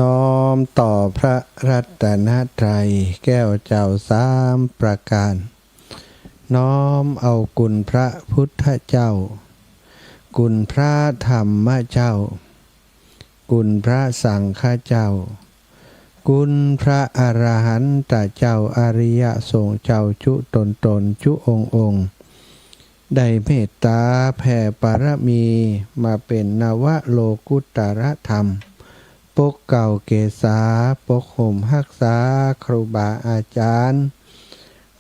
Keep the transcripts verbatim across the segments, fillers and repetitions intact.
น้อมต่อพระรัตนตรัยแก้วเจ้าสามประการ น้อมเอาคุณพระพุทธเจ้า คุณพระธรรมเจ้า คุณพระสังฆเจ้า คุณพระอรหันตเจ้า อริยสงฆ์เจ้าจุ๊ตนๆ จุ๊องค์ๆ ได้เมตตาแผ่ปารมีมาเป๋นนวโลกุตตรธรรม ปกเกล้าเกษา ปกห่มฮักษาครูบาอาจารย์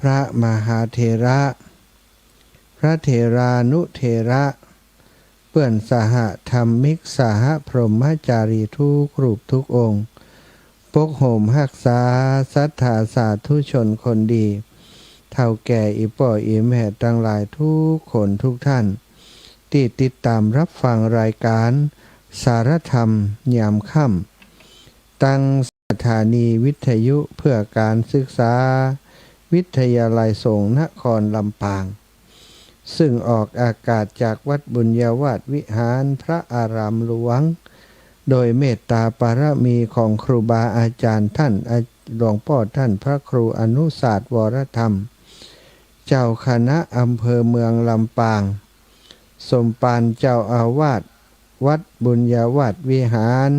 พระมหาเถระ พระเถรานุเถระ เปื้อนสหธรรมิก สหพรหมจารีทุกรูปทุกองค์ ปกห่มฮักษาศรัทธาสาธุชนคนดี เฒ่าแก่อี่ป้ออี่แม่ตังหลายทุกคนทุกท่าน ตี้ติดต๋ามฮับฟังรายก๋านสารธรรมยามค่ำ ตังสถานีวิทยุเพื่อการศึกษา วิทยาลัยสงฆ์นครลำปาง ซึ่งออกอากาศจากวัดบุญญาวาสวิหารพระอารามหลวง โดยเมตตาปารมีของครูบาอาจารย์ท่าน หลวงป้อท่านพระครูอนุสาสน์วรธรรม เจ้าคณะอำเภอเมืองลำปาง สมภารเจ้าอาวาสวัดบุญญาวาสวิหาร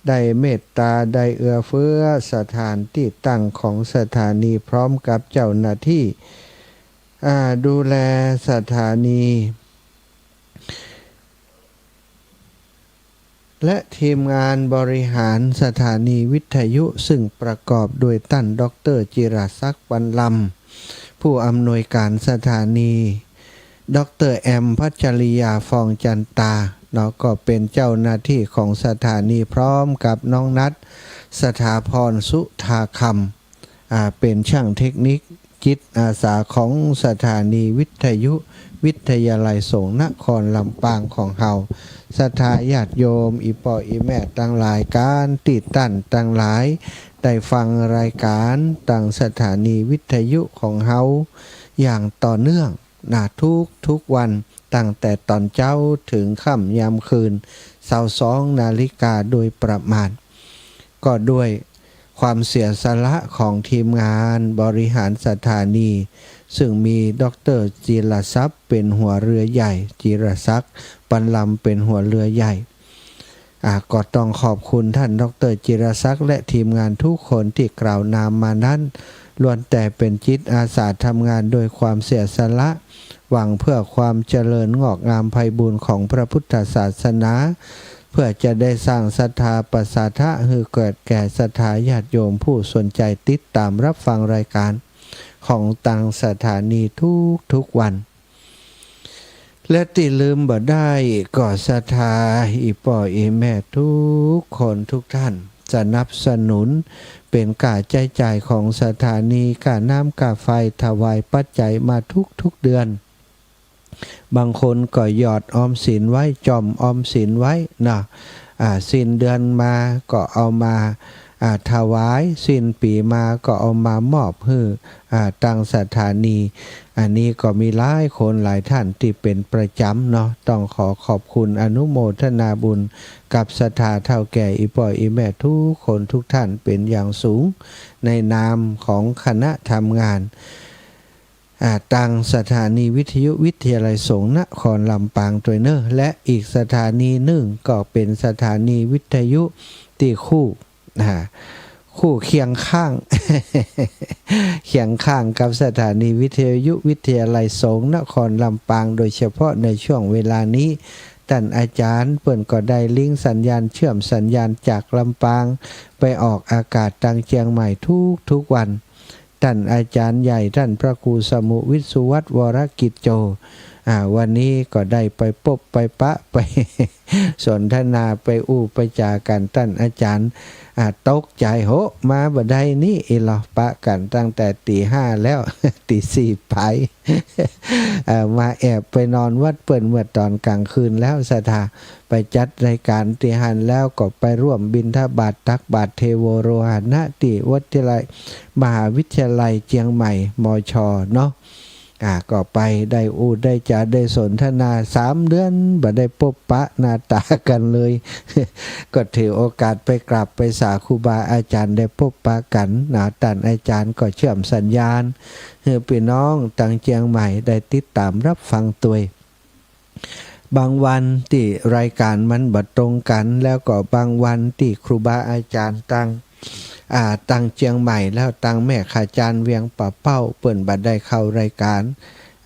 ได้เมตตาได้เอื้อเฟื้อสถานตี้ตั้งของสถานีพร้อมกับเจ้าหน้าที่ อ่า ดูแลสถานี และทีมงานบริหารสถานีวิทยุ ซึ่งประกอบด้วยต้านด็อกเตอร์จิรศักดิ์ ปันลำ ผู้อำนวยการสถานี ด็อกเตอร์แอม พัชริยา ฟองจันตา เนาะ ก็เป๋นเจ้าหน้าที่ของสถานี พร้อมกับน้องนัท สถาพร สุธาคำ อ่า เป๋นช่างเทคนิคจิตอาสาของสถานีวิทยุวิทยาลัยสงฆ์นครลำปางของเฮา ศรัทธาญาติโยม อี่ป้ออี่แม่ตังหลาย ก๋านตี้ต้านตังหลาย ได้ฟังรายก๋านตังสถานีวิทยุของเฮาอย่างต่อเนื่อง นะ ทุกๆ วัน ตั้งแต่ต๋อนเจ๊าเถิงค่ำยามคืน ซาวสองนาฬิกาโดยประมาณ ก็ด้วยความเสียสละของทีมงานบริหารสถานี ซึ่งมีด็อกเตอร์จิรศักดิ์เป๋นหัวเรือใหญ่ จิรศักดิ์ ปันลำ เป๋นหัวเรือใหญ่ อ่า ก็ต้องขอบคุณต้านด็อกเตอร์จิรศักดิ์และทีมงานทุกคนตี้กล่าวนามมานั้น ล้วนแต่เป๋นจิตอาสาทำงานโดยความเสียสละ หวังเพื่อความเจริญงอกงามไพบูลย์ของพระพุทธศาสนา เพื่อจะได้สร้างศรัทธาประสาทะหื้อเกิดแก่ศรัทธาญาติโยมผู้สนใจติดต๋ามฮับฟังรายก๋านของตังสถานีทุกๆ วัน และตี้ลืมบ่ได้ก็ศรัทธาอี่ป้ออี่แม่ทุกคนทุกท่าน สนับสนุนเป๋นก้าใจ๊จ่ายของสถานี ก้าน้ำก้าไฟ ถวายปัจจัยมาทุกๆ เดือน บางคนก็หยอดออมสินไว้ จ่อมออมสินไว้นะ อ่า สิ้นเดือนมาก็เอามา อ่า ถวาย สิ้นปี๋มาก็เอามามอบหื้อ อ่า ตังสถานี อันนี้ก็มีหลายคนหลายท่านตี้เป๋นประจ๋ำเนาะ ต้องขอขอบคุณอนุโมทนาบุญกับศรัทธาเฒ่าแก่อี่ป้ออี่แม่ทุกคนทุกท่านเป๋นอย่างสูง ในนามของคณะทำงาน อ่า ตังสถานีวิทยุวิทยาลัยสงฆ์นครลำปางตวยเน่อ และอีกสถานีนึ่งก็เป๋นสถานีวิทยุตี้คู่ อ่า คู่เคียงข้าง เคียงข้างกับสถานีวิทยุวิทยาลัยสงฆ์นครลำปาง โดยเฉพาะในช่วงเวลานี้ ต้านอาจ๋ารย์เปิ้นก็ได้ลิงก์สัญญาณ เชื่อมสัญญาณจากลำปางไปออกอากาศตังเจียงใหม่ทุกๆ วัน ต้านอาจ๋ารย์ใหญ่ ต้านพระครูสมุห์ วิศวัฒน์ วรกิจโจ อ่า วันนี้ก็ได้ไปปบไปปะ ไปสนทนา ไปอู้ไปจ๋ากั๋น ต้านอาจ๋ารย์ อ่า ตกใจ๋ โห มาบ่ได้นี่ อีหลอ ปะกั๋นตั้งแต่ตี๋ห้าแล้ว ตี๋สี่ป๋าย เอ่อ มาแอบไปนอนวัดเปิ้นเมื่อต๋อนก๋างคืนแล้ว ศรัทธา ไปจัดรายก๋านตี้หั้นแล้วก็ไปร่วมบิณฑบาตตักบาตรเทโวโรหณะตี้วัดวิทยาลัย มหาวิทยาลัยเจียงใหม่ มช เนาะ อ่า ก็ไปได้อู้ได้จ๋าได้สนทนา สามเดือนบ่ได้ปบปะหน้าต๋ากั๋นเลย ก็ถือโอกาสไปกราบไปสาครูบาอาจ๋ารย์ ได้ปบปะกั๋นนะ ต้านอาจ๋ารย์ก็เชื่อมสัญญาณหื้อปี้น้องตางเจียงใหม่ได้ติดต๋ามฮับฟังตวย บางวันตี้รายก๋านมันบ่ตรงกั๋น แล้วก็บางวันตี้ครูบาอาจ๋ารย์ตาง อ่า ตางเจียงใหม่ แล้วตางแม่ขะจานเวียงป่าเป้า เปิ้นบ่ได้เข้ารายก๋าน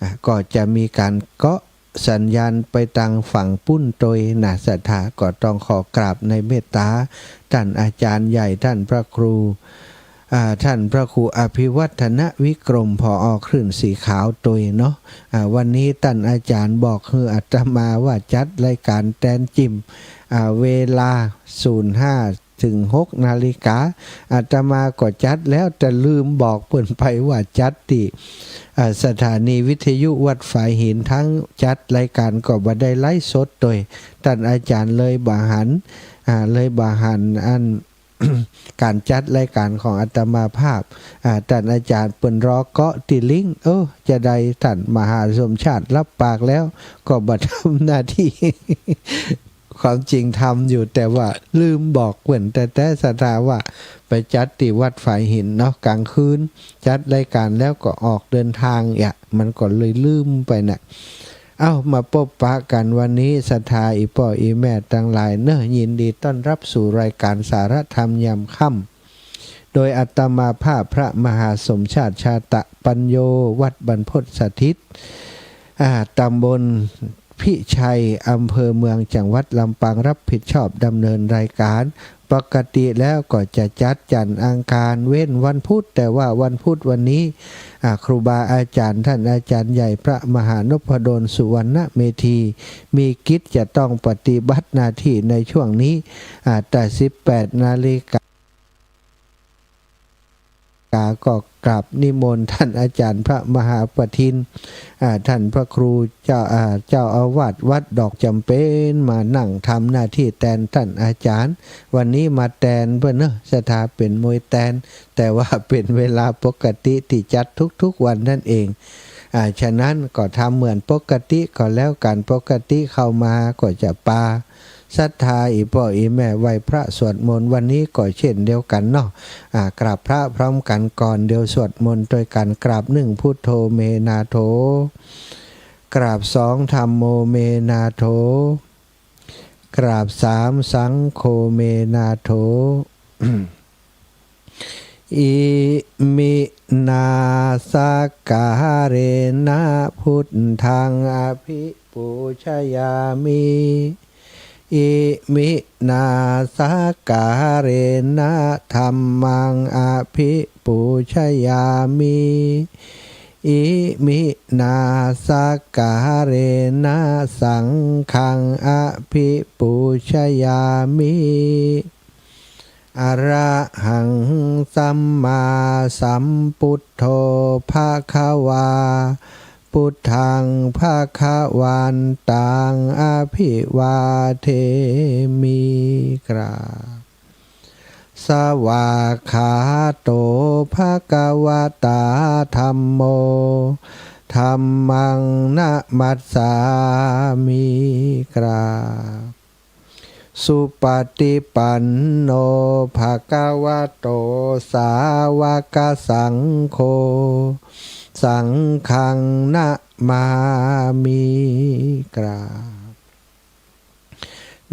อ่า ก็จะมีก๋านเกาะสัญญาณไปตางฝั่งปู๊นตวยนะ ศรัทธาก็ต้องขอกราบในเมตต๋าต้านอาจ๋ารย์ใหญ่ ต้านพระครู อ่า ต้านพระครูอภิวัฒนวิกรม ผอ. คลื่นสีขาวตวยเนาะ อ่า วันนี้ต้านอาจ๋ารย์บอกหื้ออาตมาว่าจัดรายก๋านแตนจิ่ม อ่า เวลา ศูนย์ห้า เถิง หกนาฬิกา อาตมาก็จัดแล้ว แต่ลืมบอกเปิ้นไปว่าจัดตี้ อ่า สถานีวิทยุวัดฝายหิน ตึงจัดรายก๋านก็บ่ได้ไลฟ์สดตวย ต้านอาจ๋ารย์เลยบ่หัน อ่า เลยบ่หันอัน ก๋านจัดรายก๋านของอาตมาภาพ อ่า ต้านอาจ๋ารย์เปิ้นรอเกาะตี้ลิงก์ เออ จะได้ต้านมหาสมชาติฮับปากแล้ว ก็บ่ทำหน้าตี้ ความจริงทำอยู่ แต่ว่าลืมบอกเปิ้นแต๊ๆ ศรัทธาว่าไปจัดตี้วัดฝายหินเนาะ ก๋างคืน จัดรายก๋านแล้วก็ออกเดินตางอะ มันก็เลยลืมไปน่ะ เอ้า มาปบปะกั๋นวันนี้ ศรัทธาอี่ป้ออี่แม่ตังหลายเนาะ ยินดีต้อนฮับสู่รายก๋านสาระธรรมยามค่ำ โดยอาตมาภาพพระมหาสมชาติ ชาตะปัญโญ วัดบรรพตสถิต อ่า ตำบลพิชัย อำเภอเมือง จังหวัดลำปาง ฮับผิดชอบดำเนินรายก๋าน ปกติแล้วก็จะจัดจันทร์อังคารเว้นวันพุธ แต่ว่าวันพุธวันนี้ อ่า ครูบาอาจ๋ารย์ ต้านอาจ๋ารย์ใหญ่พระมหานพดล สุวรรณเมธี มีกิจจะต้องปฏิบัติหน้าตี้ในช่วงนี้ อ่า แต่สิบแปดนาฬิกา กาก็กราบนิมนต์ต้านอาจ๋ารย์พระมหาประทิน อ่า ต้านพระครูเจ้า อ่า เจ้าอาวาสวัดดอกจ๋ำเปญ มานั่งทำหน้าตี้แตนต้านอาจ๋ารย์ วันนี้มาแตนเปิ้นเนาะ ศรัทธาเป๋นมวยแตน แต่ว่าเป๋นเวลาปกติตี้จัดทุกๆ วันนั่นเอง อ่า ฉะนั้นก็ทำเหมือนปกติก็แล้วกั๋น ปกติเข้ามาก็จะปา ศรัทธาอี่ป้ออี่แม่ไหว้พระสวดมนต์ วันนี้ก็เช่นเดียวกั๋นเนาะ อ่า กราบพระพร้อมกั๋นก่อน เดี๋ยวสวดมนต์ตวยกั๋น กราบหนึ่ง พุทโธเมนาโถ กราบสอง ธัมโมเมนาโถ กราบสาม สังโฆเมนาโถ อิมินา สักกาเรนะ พุทธัง อภิปูชยามิ อิมินา สักกาเรนะ ธัมมัง อภิปูชยามิ อิมินา สักกาเรนะ สังฆัง อภิปูชยามิ อะระหัง สัมมาสัมพุทโธ ภะคะวา พุทธัง ภะคะวันตัง อภิวาเทมิ กราบ สวากขาโต ภะคะวะตา ธัมโม ธัมมัง นะมัสสามิ กราบ สุปฏิปันโน ภะคะวะโต สาวกสังโฆ สังฆัง นะมามิ กราบ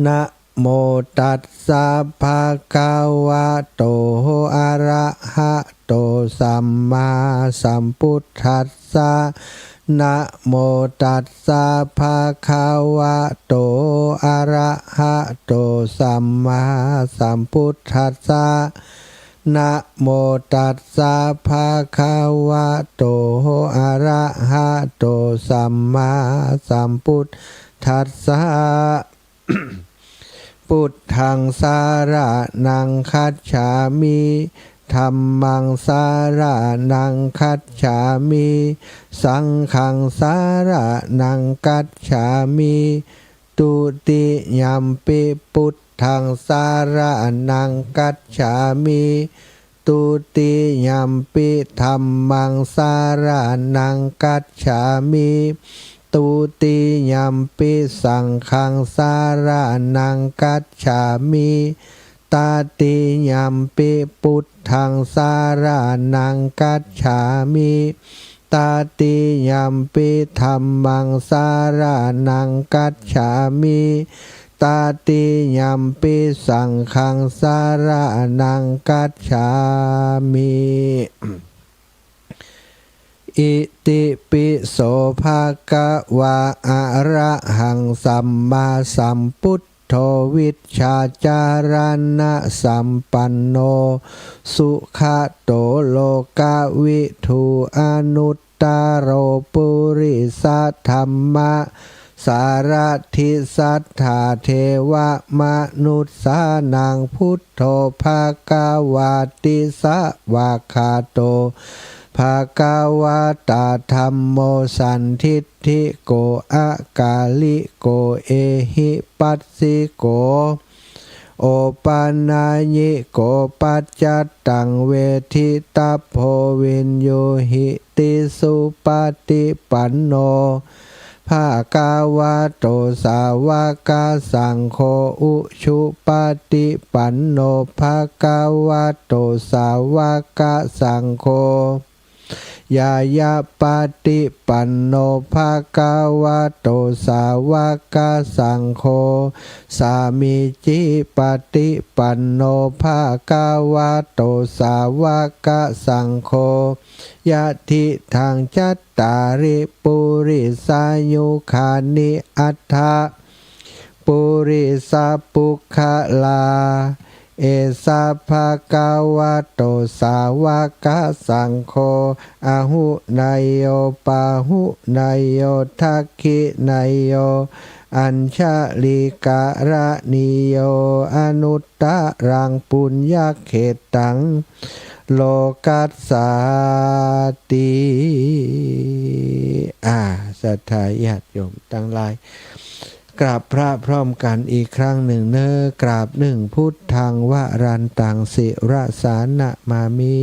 นะโมตัสสะ ภะคะวะโต อะระหะโต สัมมาสัมพุทธัสสะ นะโมตัสสะ ภะคะวะโต อะระหะโต สัมมาสัมพุทธัสสะ นะโมตัสสะ ภะคะวะโต อะระหะโต สัมมาสัมพุทธัสสะ พุทธัง สะระณัง คัจฉามิ ธัมมัง สะระณัง คัจฉามิ สังฆัง สะระณัง คัจฉามิ ทุติยัมปิ พุทธัง สะระณัง คัจฉามิ Dutiyampi dhammaṃ saraṇaṃ gacchāmi. Dutiyampi saṅghaṃ saraṇaṃ gacchāmi. Tatiyampi buddhaṃ saraṇaṃ gacchāmi. Tatiyampi dhammaṃ saraṇaṃ gacchāmi. Tatiyampi saṅghaṃ saraṇaṃ gacchāmi. Itipi so bhagavā arahaṃ sammāsambuddho vijjācaraṇasampanno sugato lokavidū anuttaro purisadamma sārathi satthā devamanussānaṃ buddho bhagavāti. Svākkhāto bhagavatā dhammo sandiṭṭhiko akāliko ehipassiko opanayiko paccattaṃ veditabbo viññūhīti. Supaṭipanno bhagavato sāvakasaṅgho, ujupaṭipanno bhagavato sāvakasaṅgho, ñāyapaṭipanno bhagavato sāvakasaṅgho, sāmīcipaṭipanno bhagavato sāvakasaṅgho, yadidaṃ cattāri purisayugāni aṭṭha purisapuggalā, esa bhagavato sāvakasaṅgho, āhuneyyo pāhuneyyo dakkhiṇeyyo añjalikaraṇīyo anuttaraṃ puññakkhettaṃ lokassāti. อ่า ศรัทธาญาติโยมตังหลาย กราบพระพร้อมกันอีกครั้งหนึ่งเน้อ กราบหนึ่ง พุทธังวรันตัง ศิรสานะมามิ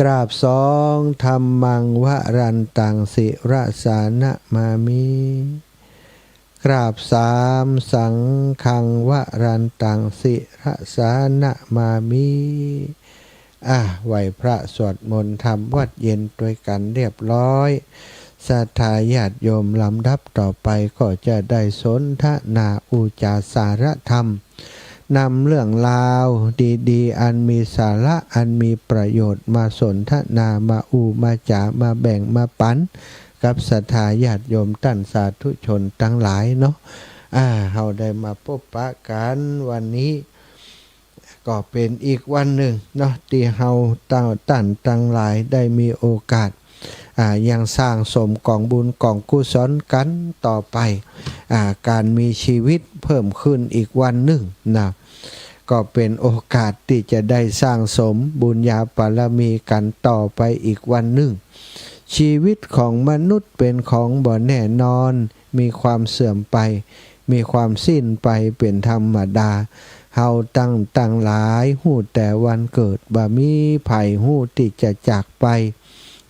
กราบสอง ธัมมังวรันตัง ศิรสานะมามิ กราบสาม สังฆังวรันตัง ศิรสานะมามิ อ่ะ ไหว้พระสวดมนต์ทำวัตรเย็นตวยกั๋นเรียบร้อย ศรัทธาญาติโยม ลำดับต่อไปก็จะได้สนทนาอู้จ๋าสาระธรรม นำเรื่องราวดีๆ อันมีสาระ อันมีประโยชน์ มาสนทนา มาอู้ มาจ๋า มาแบ่ง มาปั๋น กับศรัทธาญาติโยมต้านสาธุชนตังหลายเนาะ อ่า เฮาได้มาปบปะกั๋นวันนี้ ก็เป๋นอีกวันนึ่งเนาะ ตี้เฮาต้านตังหลายได้มีโอกาส อ่า ยังสร้างสมก๋องบุญก๋องกุศลกั๋นต่อไป อ่า ก๋านมีชีวิตเพิ่มขึ้นอีกวันนึ่งนะ ก็เป๋นโอกาสตี้จะได้สร้างสมบุญญาบารมีกั๋นต่อไปอีกวันนึ่ง ชีวิตของมนุษย์เป๋นของบ่แน่นอน มีความเสื่อมไป มีความสิ้นไปเป๋นธรรมดา เฮาตังตังหลายฮู้แต่วันเกิด บ่มีใผฮู้ตี้จะจากไป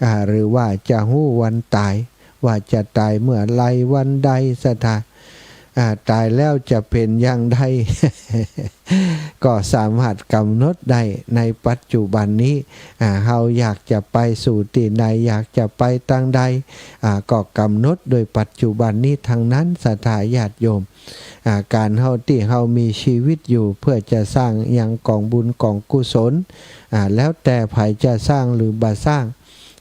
อ่า หรือว่าจะฮู้วันต๋าย ว่าจะต๋ายเมื่อใดวันใด ศรัทธา อ่า ต๋ายแล้วจะเป๋นอย่างใด ก็สามารถก๋ำหนดได้ในปัจจุบันนี้ อ่า เฮาอยากจะไปสู่ตี้ใด อยากจะไปตางใด อ่า ก็ก๋ำหนดโดยปัจจุบันนี้ตังนั้น ศรัทธาญาติโยม อ่า ก๋านเฮาตี้เฮามีชีวิตอยู่เพื่อจะสร้างยังก๋องบุญก๋องกุศล อ่า แล้วแต่ใผจะสร้างหรือบ่สร้าง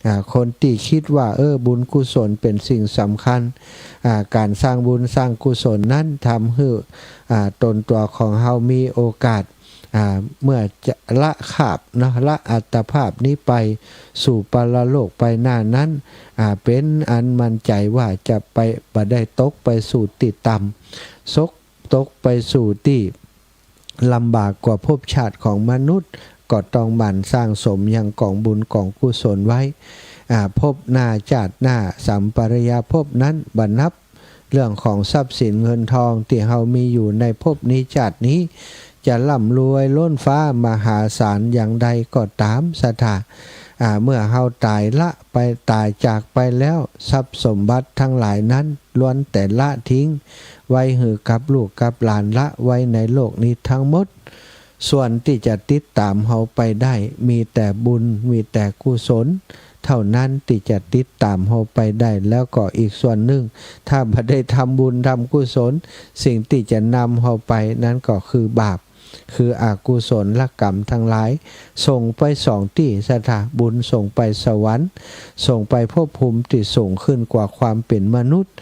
อ่า คนตี้กึ๊ดว่า เออ บุญกุศลเป๋นสิ่งสำคัญ อ่า ก๋านสร้างบุญสร้างกุศลนั้นทำหื้อ อ่า ต๋นตั๋วของเฮามีโอกาส อ่า เมื่อจะละขาบเนาะ ละอัตภาพนี้ไปสู่ปรโลกไปหน้านั้น อ่า เป๋นอันมั่นใจ๋ว่าจะไป บ่ได้ตกไปสู่ตี้ต่ำ ซก ตกไปสู่ตี้ลำบากกว่าภพชาติของมนุษย์ ก็ต้องหมั่นสร้างสมยังก๋องบุญก๋องกุศลไว้ อ่า ภพหน้าชาติหน้า สัมปรายภพนั้น บ่นับเรื่องของทรัพย์สินเงินทองตี้เฮามีอยู่ในภพนี้ชาตินี้ จะร่ำรวยล้นฟ้ามหาศาลอย่างใดก็ต๋าม ศรัทธา อ่า เมื่อเฮาต๋ายละไป ต๋ายจากไปแล้ว ทรัพย์สมบัติตังหลายนั้นล้วนแต่ละทิ้งไว้หื้อกับลูกกับหลาน ละไว้ในโลกนี้ตังหมด ส่วนตี้จะติดต๋ามเฮาไปได้ มีแต่บุญ มีแต่กุศลเท่านั้นตี้จะติดต๋ามเฮาไปได้ แล้วก็อีกส่วนนึ่ง ถ้าบ่ได้ทำบุญทำกุศล สิ่งตี้จะนำเฮาไปนั้นก็คือบาป คืออกุศลกรรมตังหลาย ส่งไปสองตี้ ศรัทธา บุญส่งไปสวรรค์ ส่งไปภพภูมิตี้สูงขึ้นกว่าความเป๋นมนุษย์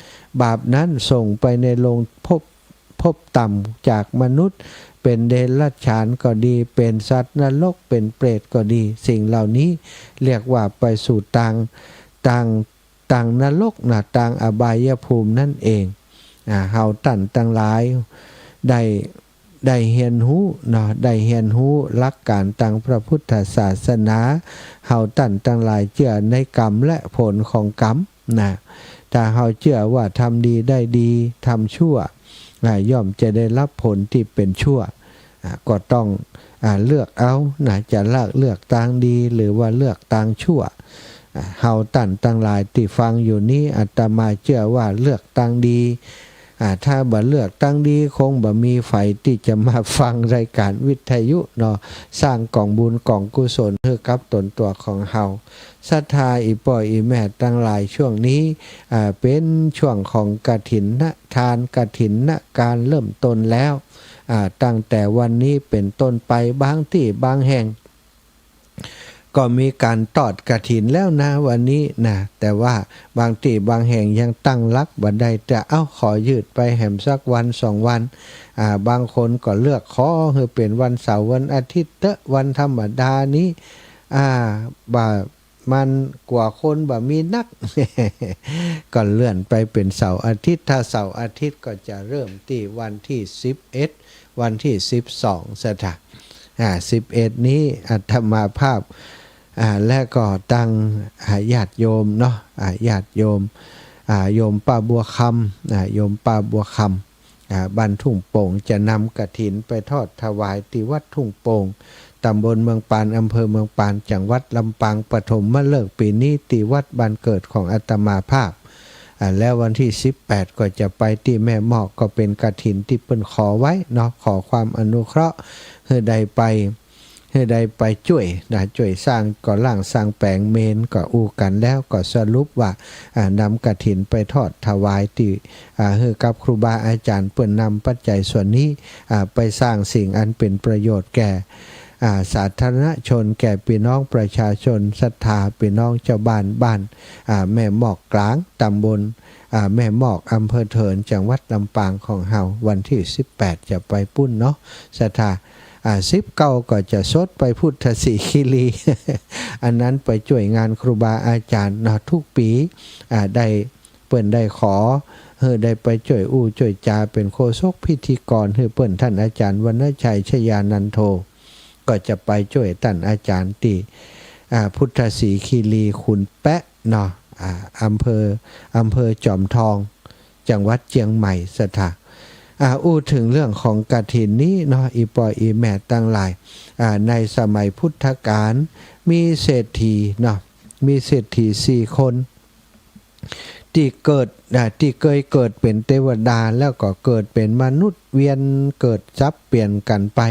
บาปนั้นส่งไปในโลงภพ ภพต่ำจากมนุษย์ เป๋นเดรัจฉานก็ดี เป๋นสัตว์นรก เป๋นเปรตก็ดี สิ่งเหล่านี้เรียกว่าไปสู่ตาง ตาง ตางนรกนะ ตางอบายภูมินั่นเอง อ่า เฮาต้านตังหลายได้ ได้เฮียนฮู้เนาะ ได้เฮียนฮู้หลักก๋านตางพระพุทธศาสนา เฮาต้านตังหลายเจื้อในกรรมและผลของกรรมนะ ถ้าเฮาเจื้อว่าทำดีได้ดี ทำชั่ว อ่า ย่อมจะได้รับผลตี้เป๋นชั่ว อ่า ก็ต้อง อ่า เลือกเอานะ จะเลือก เลือกตางดี หรือว่าเลือกตางชั่ว อ่า เฮาต้านตังหลายตี้ฟังอยู่นี้ อาตมาเจื้อว่าเลือกตางดี อ่า ถ้าบ่เลือกตางดี คงบ่มีใผตี้จะมาฟังรายก๋านวิทยุเนาะ สร้างก๋องบุญก๋องกุศลหื้อกับต๋นตั๋วของเฮา ศรัทธา อี่ป้ออี่แม่ตังหลาย ช่วงนี้ อ่า เป๋นช่วงของกฐินทาน กฐินก๋านเริ่มต้นแล้ว อ่า ตั้งแต่วันนี้เป๋นต้นไป บางตี้บางแห่ง ก็มีก๋านตอดกฐินแล้วนะ วันนี้นะ แต่ว่าบางตี้บางแห่งยังตั้งหลักบ่ได้ แต่เอ้า ขอยืดไปแหมสักวันสองวัน อ่า บางคนก็เลือกขอหื้อเป๋นวันเสาร์วันอาทิตย์เต๊อะ วันธรรมดานี้ อ่า บ่า มันกั๋วคนบ่มีนัก ก็เลื่อนไปเป๋นเสาร์อาทิตย์ ถ้าเสาร์อาทิตย์ก็จะเริ่มตี้วันตี้สิบเอ็ด วันตี้สิบสอง ศรัทธา อ่า สิบเอ็ดนี้อาตมาภาพ อ่า และก็ตาง อ่า ญาติโยมเนาะ อ่า ญาติโยม อ่า โยมป้าบัวคำ อ่า โยมป้าบัวคำ อ่า บ้านทุ่งโป่ง จะนำกฐินไปทอดถวายตี้วัดทุ่งโป่ง ตำบลเมืองปาน อำเภอเมืองปาน จังหวัดลำปาง ปฐมฤกษ์ปี๋นี้ตี้วัดบ้านเกิดของอาตมาภาพ อ่า แล้ววันตี้สิบแปดก็จะไปตี้แม่มอก ก็เป๋นกฐินตี้เปิ้นขอไว้เนาะ ขอความอนุเคราะห์หื้อได้ไป หื้อได้ไปจ้วยนะ จ้วยสร้างก่อร่างสร้างแป๋งเมรุ ก็อู้กั๋นแล้ว ก็สรุปว่า อ่า นำกฐินไปทอดถวายตี้ อ่า หื้อกับครูบาอาจ๋ารย์ เปิ้นนำปัจจัยส่วนนี้ อ่า ไปสร้างสิ่งอันเป๋นประโยชน์แก่ อ่า สาธารณชน แก่ปี้น้องประชาชน ศรัทธา ปี้น้องจาวบ้าน บ้าน อ่า แม่มอกกลาง ตำบล อ่า แม่มอก อำเภอเถิน จังหวัดลำปางของเฮา วันตี้สิบแปดจะไปปู้นเนาะ ศรัทธา อ่า สิบเก้าก็จะสดไปพุทธศรีคีรี อันนั้นไปจ้วยงานครูบาอาจ๋ารย์เนาะ ทุกปี๋ อ่า ได้ เปิ้นได้ขอหื้อได้ไปจ้วยอู้จ้วยจา เป๋นโฆษกพิธีกรหื้อเปิ้น ต้านอาจ๋ารย์วรรณชัย ชยานันโท ก็จะไปจ้วยต้านอาจ๋ารย์ตี้ อ่า พุทธศรีคีรี ขุนแปะเนาะ อ่า อำเภอ อำเภอจอมทอง จังหวัดเจียงใหม่ ศรัทธา อ่า อู้เถิงเรื่องของกฐินนี้เนาะ อี่ป้ออี่แม่ตังหลาย อ่า ในสมัยพุทธกาล มีเศรษฐีเนาะ มีเศรษฐีสี่คน ตี้เกิด อ่า ตี้เกยเกิดเป๋นเตวดา แล้วก็เกิดเป๋นมนุษย์ เวียนเกิดสับเปลี่ยนกั๋นไป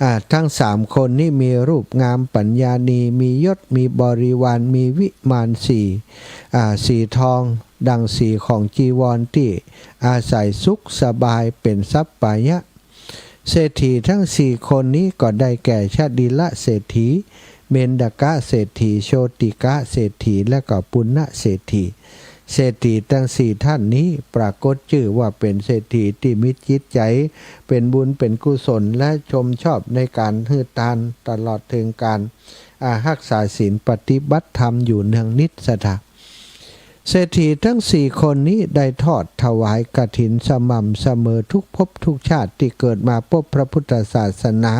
อ่า ตังสามคนนี้มีรูปงามปั๋ญญาดี มียศ มีบริวาร มีวิมานสี อ่า สีทอง ดั่งสีของจีวร ตี้อาศัยสุขสบายเป๋นสัปปายะ เศรษฐีตังสี่คนนี้ก็ได้แก่ ชดิลเศรษฐี เมนดกเศรษฐี โชติกเศรษฐี และก็ปุณณเศรษฐี เศรษฐีตังสี่ต้านนี้ปรากฏจื้อว่าเป๋นเศรษฐีตี้มีจิตใจ๋เป๋นบุญเป๋นกุศล และชมชอบในก๋านหื้อตาน ตลอดเถิงก๋าน อ่า ฮักษาศีลปฏิบัติธรรมอยู่เนืองนิตย์ ศรัทธา เศรษฐีตังสี่คนนี้ได้ทอดถวายกฐินสม่ำเสมอทุกภพทุกชาติตี้เกิดมาปบพระพุทธศาสนา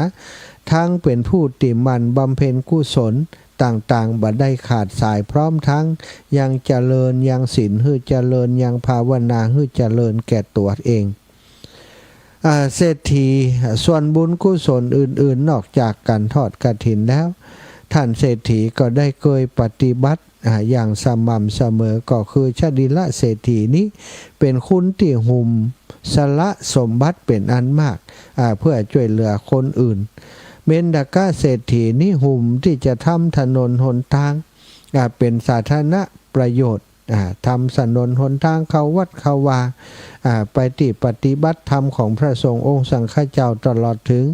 ตังเป๋นผู้ตี้หมั่นบำเพ็ญกุศลต่างๆ บ่ได้ขาดสาย พร้อมตังยังเจริญยังศีลหื้อเจริญ ยังภาวนาหื้อเจริญแก่ตั๋วเอง อ่า เศรษฐี ส่วนบุญกุศลอื่นๆ นอกจากก๋านทอดกฐินแล้ว ท่านเศรษฐีก็ได้เกยปฏิบัติ อ่า อย่างสม่ำเสมอ ก็คือชดิลเศรษฐีนี้เป๋นคนตี้หุมสละสมบัติเป๋นอันมาก อ่า เพื่อจ้วยเหลือคนอื่น เมนทกะเศรษฐีนี้หุมตี้จะทำถนนหนตาง อ่า เป๋นสาธารณประโยชน์ อ่า ทำถนนหนตางเข้าวัดเข้าวา อ่า ไปตี้ปฏิบัติธรรมของพระสงฆ์องค์สังฆเจ้า ตลอดเถิง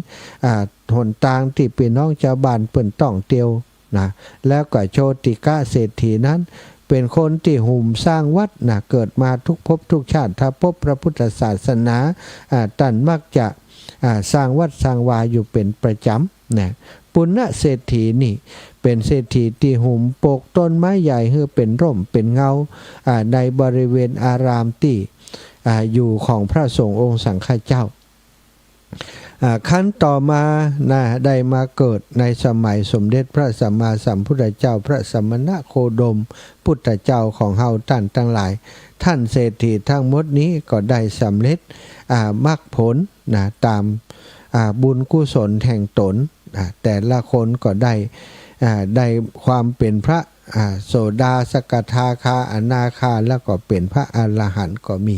อ่า หนตางตี้ปี้น้องจาวบ้านเปิ้นต้องเตียวนะ แล้วก็โชติกะเศรษฐีนั้นเป๋นคนตี้หุมสร้างวัดนะ เกิดมาทุกภพทุกชาติ ถ้าปบพระพุทธศาสนา อ่า ต้านมักจะ อ่า สร้างวัดสร้างวาอยู่เป๋นประจ๋ำนะ ปุณณเศรษฐีนี้เป๋นเศรษฐีตี้หุมปลูกต้นไม้ใหญ่หื้อเป๋นร่มเป๋นเงา อ่า ในบริเวณอารามตี้ อ่า อยู่ของพระสงฆ์องค์สังฆเจ้า อ่า ครั้นต่อมานะ ได้มาเกิดในสมัยสมเด็จพระสัมมาสัมพุทธเจ้า พระสมณโคดมพุทธเจ้าของเฮาต้านตังหลาย ท่านเศรษฐีทั้งหมดนี้ก็ได้สำเร็จ อ่า มรรคผลนะ ต๋าม อ่า บุญกุศลแห่งต๋น อ่า แต่ละคนก็ได้ อ่า ได้ความเป๋นพระ อ่า โสดา สกทาคา อนาคา แล้วก็เป๋นพระอรหันต์ก็มี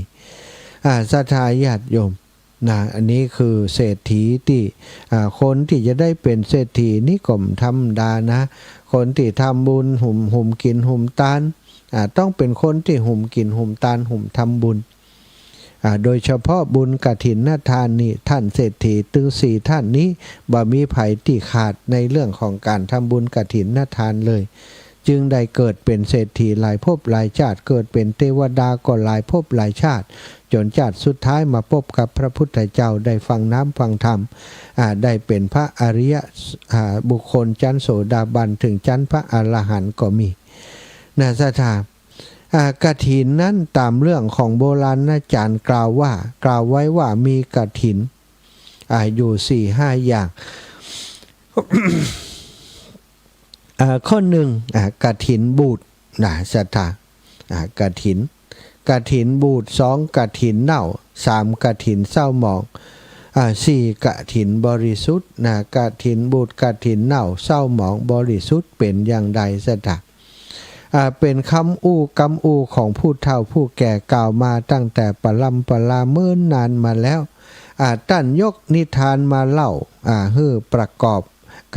อ่า ศรัทธาญาติโยมนะ อันนี้คือเศรษฐีตี้ อ่า คนตี้จะได้เป๋นเศรษฐีนี่ก็บ่ธรรมดานะ คนตี้ทำบุญหุม หุมกิ๋นหุมตาน อ่า ต้องเป๋นคนตี้หุมกิ๋นหุมตาน หุมทำบุญ อ่า โดยเฉพาะบุญกฐินทานนี่ ท่านเศรษฐีตึงสี่ท่านนี้ บ่มีใผตี้ขาดในเรื่องของก๋านทำบุญกฐินทานเลย จึงได้เกิดเป๋นเศรษฐีหลายภพหลายชาติ เกิดเป๋นเตวดาก็หลายภพหลายชาติ จ๋นชาติสุดท้ายมาปบกับพระพุทธเจ้า ได้ฟังน้ำฟังธรรม อ่า ได้เป๋นพระอริยะ อ่า บุคคลจั๊นโสดาบัน เถิงจั๊นพระอรหันต์ก็มี นะ ศรัทธา อ่า กฐินนั้นต๋ามเรื่องของโบราณอาจ๋ารย์กล่าวว่า กล่าวไว้ว่ามีกฐิน อ่า อยู่สี่ห้าอย่าง อ่า ข้อนึ่ง อ่า กฐินบูดนะ ศรัทธา อ่า กฐิน กฐินบูด สอง กฐินเน่า สาม กฐินเศร้าหมอง อ่า สี่ กฐินบริสุทธิ์นะ กฐินบูด กฐินเน่า เศร้าหมอง บริสุทธิ์ เป๋นอย่างใด ศรัทธา อ่า เป๋นกำอู้กำอู้ของผู้เฒ่าผู้แก่กล่าวมาตั้งแต่ปรำปราเมินนานมาแล้ว อ่า ต้านยกนิทานมาเล่า อ่า หื้อประกอบ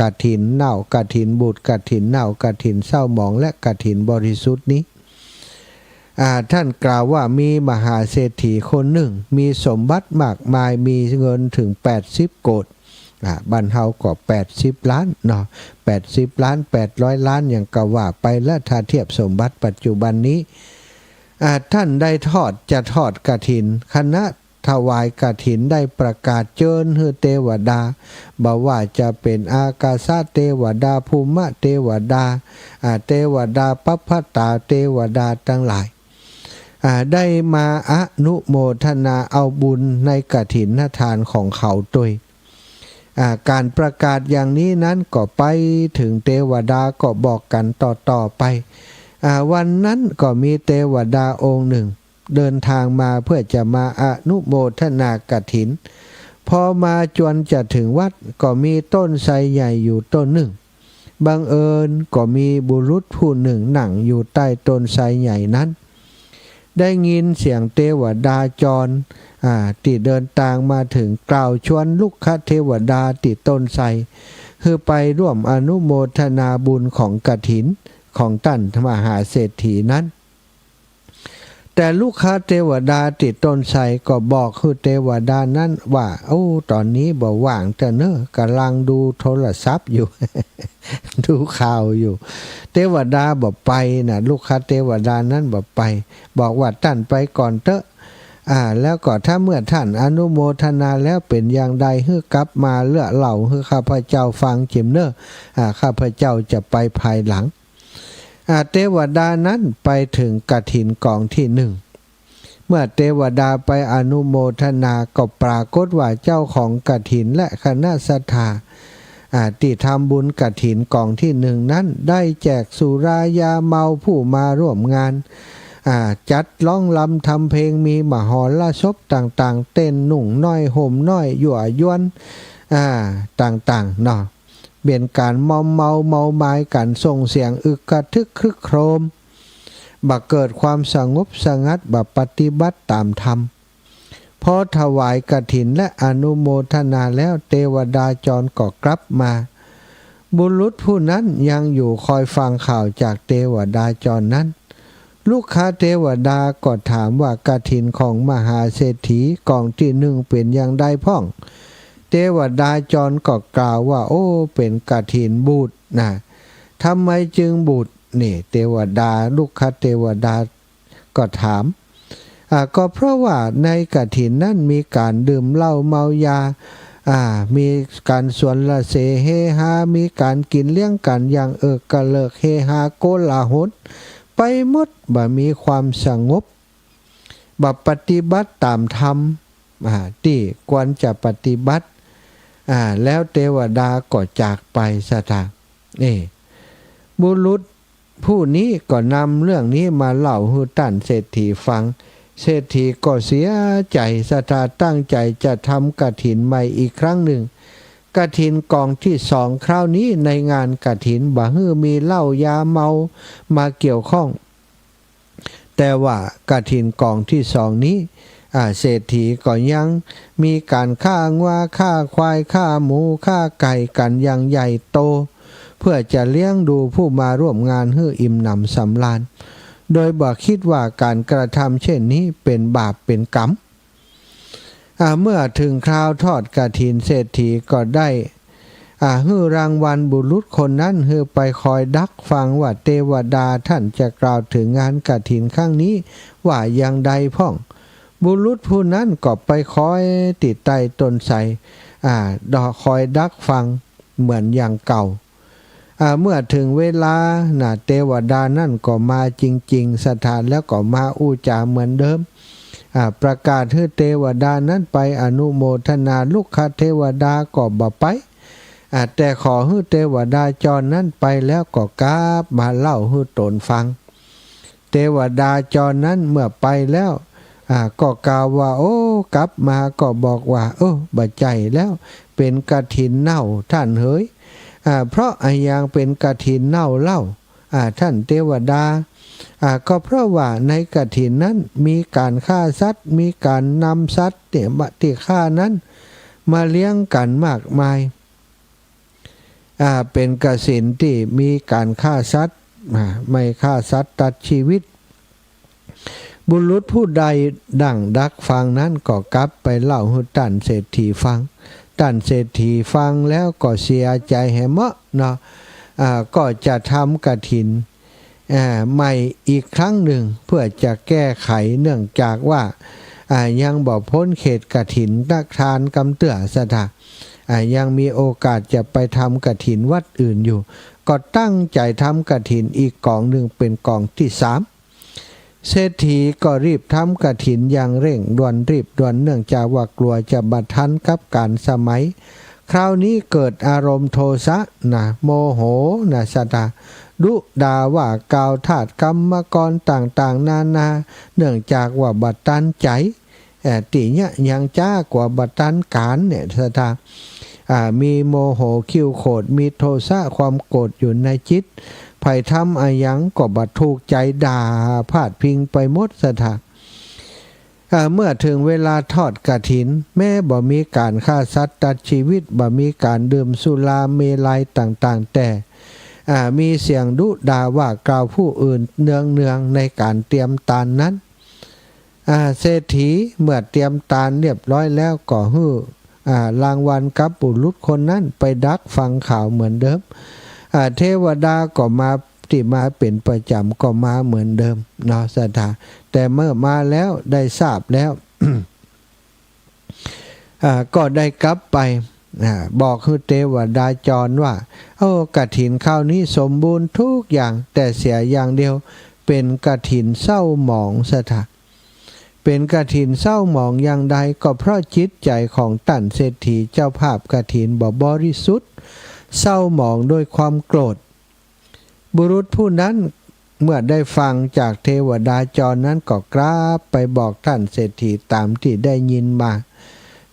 กฐินเน่า กฐินบูด กฐินเน่า กฐินเศร้าหมอง และกฐินบริสุทธิ์นี้ อ่า ต้านกล่าวว่ามีมหาเศรษฐีคนนึ่ง มีสมบัติมากมาย มีเงินเถิงแปดสิบโกฏ อ่า บ้านเฮาก็แปดสิบล้านเนาะ แปดสิบล้าน แปดร้อยล้าน หยังก็ว่าไปละ ถ้าเทียบสมบัติปัจจุบันนี้ อ่า ต้านได้ทอด จะทอดกฐิน คณะถวายกฐินได้ประกาศเจิญหื้อเตวดา บ่ว่าจะเป๋นอากาสะเตวดา ภูมิเตวดา อ่า เตวดาปัพพตาเตวดาตังหลาย อ่า ได้มาอนุโมทนาเอาบุญในกฐินทานของเขาตวย อ่า ก๋านประกาศอย่างนี้นั้นก็ไปเถิงเตวดาก็บอกกั๋นต่อๆ ไป อ่า วันนั้นก็มีเตวดาองค์นึ่ง เดินตางมาเปื้อจะมาอนุโมทนากฐิน พอมาจวนจะเถิงวัดก็มีต้นไทรใหญ่อยู่ต้นนึ่ง บังเอิญก็มีบุรุษผู้นึ่งนั่งอยู่ใต้ต้นไทรใหญ่นั้น ได้ยินเสียงเตวดาจร อ่า ตี้เดินตางมาเถิงกล่าวชวนลุกขเตวดาตี้ต้นไทร หื้อไปร่วมอนุโมทนาบุญของกฐินของต้านมหาเศรษฐีนั้น แต่ลุกขเตวดาตี้ต้นไทรก็บอกหื้อเตวดานั้นว่า โอ้ ต๋อนนี้บ่ว่างเต๊อะเน่อ ก่ำลังดูโทรศัพท์อยู่ ดูข่าวอยู่ เตวดาบ่ไปนะ ลุกขเตวดานั้นบ่ไป บอกว่าต้านไปก่อนเต๊อะ อ่า แล้วก็ถ้าเมื่อต้านอนุโมทนาแล้วเป๋นอย่างใดหื้อกลับมาเล่าหื้อข้าพเจ้าฟังเจียมเน่อ อ่า ข้าพเจ้าจะไปภายหลัง อ่า เตวดานั้นไปเถิงกฐินกองตี้นึ่ง เมื่อเตวดาไปอนุโมทนาก็ปรากฏว่าเจ้าของกฐินและคณะศรัทธา อ่า ตี้ทำบุญกฐินกองตี้นึ่งนั้นได้แจกสุรายาเมาผู้มาร่วมงาน อ่า จัดร้องรำทำเพลง มีมหรสพต่างๆ เต้นนุ่งน้อยห่มน้อย ยั่วยวน อ่า ต่างๆ เนาะ เป๋นก๋านมอมเมาเมามายกั๋น ส่งเสียงอึกกระทึกครึกโครม บ่เกิดความสงบสงัด บ่ปฏิบัติต๋ามธรรม พอถวายกฐินและอนุโมทนาแล้ว เตวดาจรก็กลับมา บุรุษผู้นั้นยังอยู่คอยฟังข่าวจากเตวดาจรนั้น ลุกขเตวดาก็ถามว่า กฐินของมหาเศรษฐีก๋องตี้นึ่งเป๋นอย่างใดพ่อง เตวดาจรก็กล่าวว่า โอ้ เป๋นกฐินบูดนะ ทำไมจึงบูด นี่เตวดา ลุกขเตวดาก็ถาม อ่า ก็เพราะว่าในกฐินนั้นมีก๋านดื่มเหล้าเมายา อ่า มีก๋านสรรเสริญเฮฮา มีก๋านกิ๋นเลี้ยงกั๋นอย่างเอิกเกริก เฮฮาโกลาหลไปหมด บ่มีความสงบ บ่ปฏิบัติต๋ามธรรม อ่า ตี้ควรจะปฏิบัติ อ่า แล้วเตวดาก็จากไป ศรัทธา นี่ บุรุษผู้นี้ก็นำเรื่องนี้มาเล่าหื้อต้านเศรษฐีฟัง เศรษฐีก็เสียใจ๋ ศรัทธา ตั้งใจ๋จะทำกฐินใหม่อีกครั้งนึ่ง กฐินก๋องตี้สอง คราวนี้ในงานกฐินบ่หื้อมีเหล้ายาเมามาเกี่ยวข้อง แต่ว่ากฐินก๋องตี้สองนี้ อ่า เศรษฐีก็ยังมีก๋านฆ่างัว ฆ่าควาย ฆ่าหมู ฆ่าไก่กั๋นอย่างใหญ่โต เพื่อจะเลี้ยงดูผู้มาร่วมงานหื้ออิ่มหนำสำราญ โดยบ่คิดว่าก๋านกระทำเช่นนี้เป๋นบาปเป๋นกรรม อ่า เมื่อเถิงคราวทอดกฐิน เศรษฐีก็ได้ อ่า หื้อรางวัลบุรุษคนนั้นหื้อไปคอยดักฟังว่าเตวดาต้านจะกล่าวเถิงงานกฐินครั้งนี้ว่าอย่างใดพ่อง บุรุษผู้นั้นก็ไปคอยตี้ใต้ต้นไทร อ่า ดอ คอยดักฟังเหมือนอย่างเก่า อ่า เมื่อเถิงเวลานะ เตวดานั้นก็มาจริงๆ ศรัทธา แล้วก็มาอู้จ๋าเหมือนเดิม อ่า ประกาศหื้อเตวดานั้นไปอนุโมทนา ลุกขเตวดาก็บ่ไป อ่า แต่ขอหื้อเตวดาจรนั้นไปแล้วก็กลับมาเล่าหื้อต๋นฟัง เตวดาจรนั้นเมื่อไปแล้ว อ่า ก็กล่าวว่า โอ้ กลับมาก็บอกว่า โอ้ บ่ใจ้แล้ว เป๋นกฐินเน่าต้านเหย อ่า เพราะอะหยังเป๋นกฐินเน่าเล่า อ่า ต้านเตวดา อ่า ก็เพราะว่าในกฐินนั้นมีก๋านฆ่าสัตว์ มีก๋านนำสัตว์ตี้มา ตี้ฆ่านั้นมาเลี้ยงกั๋นมากมาย อ่า เป๋นกฐินตี้มีก๋านฆ่าสัตว์ อ่า ไม่ฆ่าสัตว์ตัดชีวิต บุรุษผู้ได้ดั่งดักฟังนั้นก็กลับไปเล่าหื้อต้านเศรษฐีฟัง ต้านเศรษฐีฟังแล้วก็เสียใจ๋แหมเมาะเนาะ อ่า ก็จะทำกฐิน อ่า ใหม่อีกครั้งนึ่งเพื่อจะแก้ไข เนื่องจากว่า อ่า ยังบ่พ้นเขตกฐินทานกำเตื้อ ศรัทธา อ่า ยังมีโอกาสจะไปทำกฐินวัดอื่นอยู่ ก็ตั้งใจ๋ทำกฐินอีกก๋องนึ่งเป๋นก๋องตี้สาม เศรษฐีก็รีบทำกฐินอย่างเร่งด่วนรีบด่วน เนื่องจากว่ากลัวจะบ่ทันกับก๋าลสมัย คราวนี้เกิดอารมณ์โทสะนะ โมโหนะ ศรัทธา ดุด่าว่ากล่าวทาสกรรมกรต่างๆ นานา เนื่องจากว่าบ่ตันใจ๋ เอ่อ ตี้เยียะหยังจ๊ากว่าบ่ตันก๋าลเนี่ย ศรัทธา อ่า มีโมโหคิ้วโขด มีโทสะความโกรธอยู่ในจิต ใผทำอะหยังก็บ่ถูกใจ๋ ด่าพาดพิงไปหมด ศรัทธา อ่า เมื่อเถิงเวลาทอดกฐิน แม้บ่มีก๋านฆ่าสัตว์ตัดชีวิต บ่มีก๋านดื่มสุราเมรัยต่างๆ แต่ อ่า มีเสียงดุด่าว่ากล่าวผู้อื่นเนืองๆ ในก๋านเตรียมตานนั้น อ่า เศรษฐีเมื่อเตรียมตานเรียบร้อยแล้วก็หื้อ อ่า รางวัลกับบุรุษคนนั้นไปดักฟังข่าวเหมือนเดิม อ่า เตวดาก็มา ตี้มาเป๋นประจ๋ำก็มาเหมือนเดิมเนาะ ศรัทธา แต่เมื่อมาแล้วได้ทราบแล้ว อ่า ก็ได้กลับไป อ่า บอกหื้อเตวดาจรว่า โอ้ กฐินคราวนี้สมบูรณ์ทุกอย่าง แต่เสียอย่างเดียว เป๋นกฐินเศร้าหมอง ศรัทธา เป๋นกฐินเศร้าหมองอย่างใด ก็เพราะจิตใจ๋ของต้านเศรษฐีเจ้าภาพกฐินบ่บริสุทธิ์ เศร้าหมองด้วยความโกรธ บุรุษผู้นั้น เมื่อได้ฟังจากเทวดาจรนั้นก็กลับไปบอกท่านเศรษฐีต๋ามตี้ได้ยินมา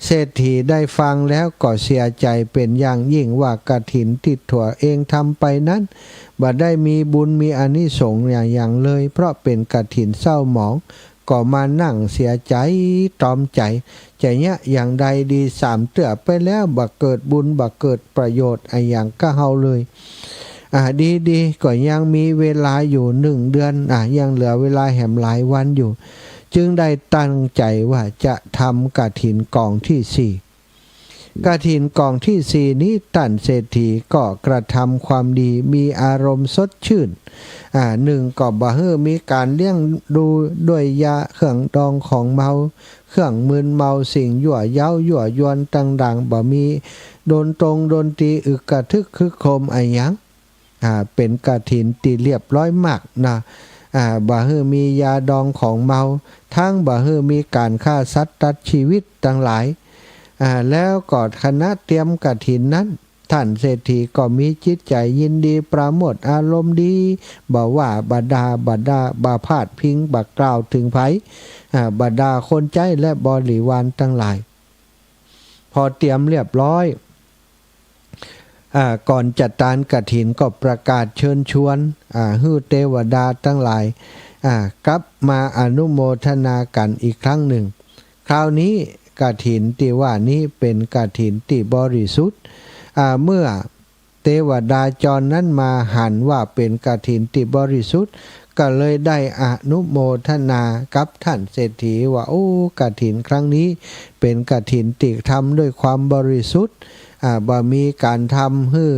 เศรษฐีได้ฟังแล้วก็เสียใจ๋เป๋นอย่างยิ่งว่ากฐินตี้ตั๋วเองทำไปนั้น บ่ได้มีบุญมีอานิสงส์อย่างหยังเลย เพราะเป๋นกฐินเศร้าหมอง ก็มานั่งเสียใจ๋ตรอมใจ๋ จะเยียะอย่างใดดี สามเตื้อไปแล้ว บ่เกิดบุญ บ่เกิดประโยชน์อะหยังก้าเฮาเลย อ่า ดีๆ ก็ยังมีเวลาอยู่หนึ่งเดือน อ่า ยังเหลือเวลาแหมหลายวันอยู่ จึงได้ตั้งใจ๋ว่าจะทำกฐินกองที่สี่ กฐินกองที่สี่นี้ ต้านเศรษฐีก็กระทำความดี มีอารมณ์สดชื่น อ่า นึ่งก็บ่หื้อมีก๋านเลี้ยงดูด้วยยาเครื่องดองของเมา เครื่องมึนเมา สิ่งยั่วเย้ายั่วยวนต่างๆ บ่มีดนตรงดนตรีอึกกระทึกครึกโครมอะหยัง อ่า เป๋นกฐินตี้เรียบร้อยมากนะ อ่า บ่หื้อมียาดองของเมา ทั้งบ่หื้อมีก๋านฆ่าสัตว์ตัดชีวิตตังหลาย อ่า แล้วก็ขณะเตรียมกฐินนั้น ต้านเศรษฐีก็มีจิตใจ๋ยินดี ประโมทอารมณ์ดี บ่ว่าบ่ด่า บ่ด่า บ่พาดพิง บ่กล่าวเถิงใผ อ่า บ่ด่าคนใจ๊และบริวารตังหลาย พอเตรียมเรียบร้อย อ่า ก่อนจะตานกฐินก็ประกาศเชิญชวน อ่า หื้อเตวดาตังหลาย อ่า กลับมาอนุโมทนากั๋นอีกครั้งนึ่ง คราวนี้กฐินตี้ว่านี้เป๋นกฐินตี้บริสุทธิ์ อ่า เมื่อเตวดาจรนั้นมาหันว่าเป๋นกฐินตี้บริสุทธิ์ ก็เลยได้อนุโมทนากับต้านเศรษฐีว่า โอ้ กฐินครั้งนี้เป๋นกฐินตี้ทำด้วยความบริสุทธิ์ อ่า บ่มีก๋านทำหื้อ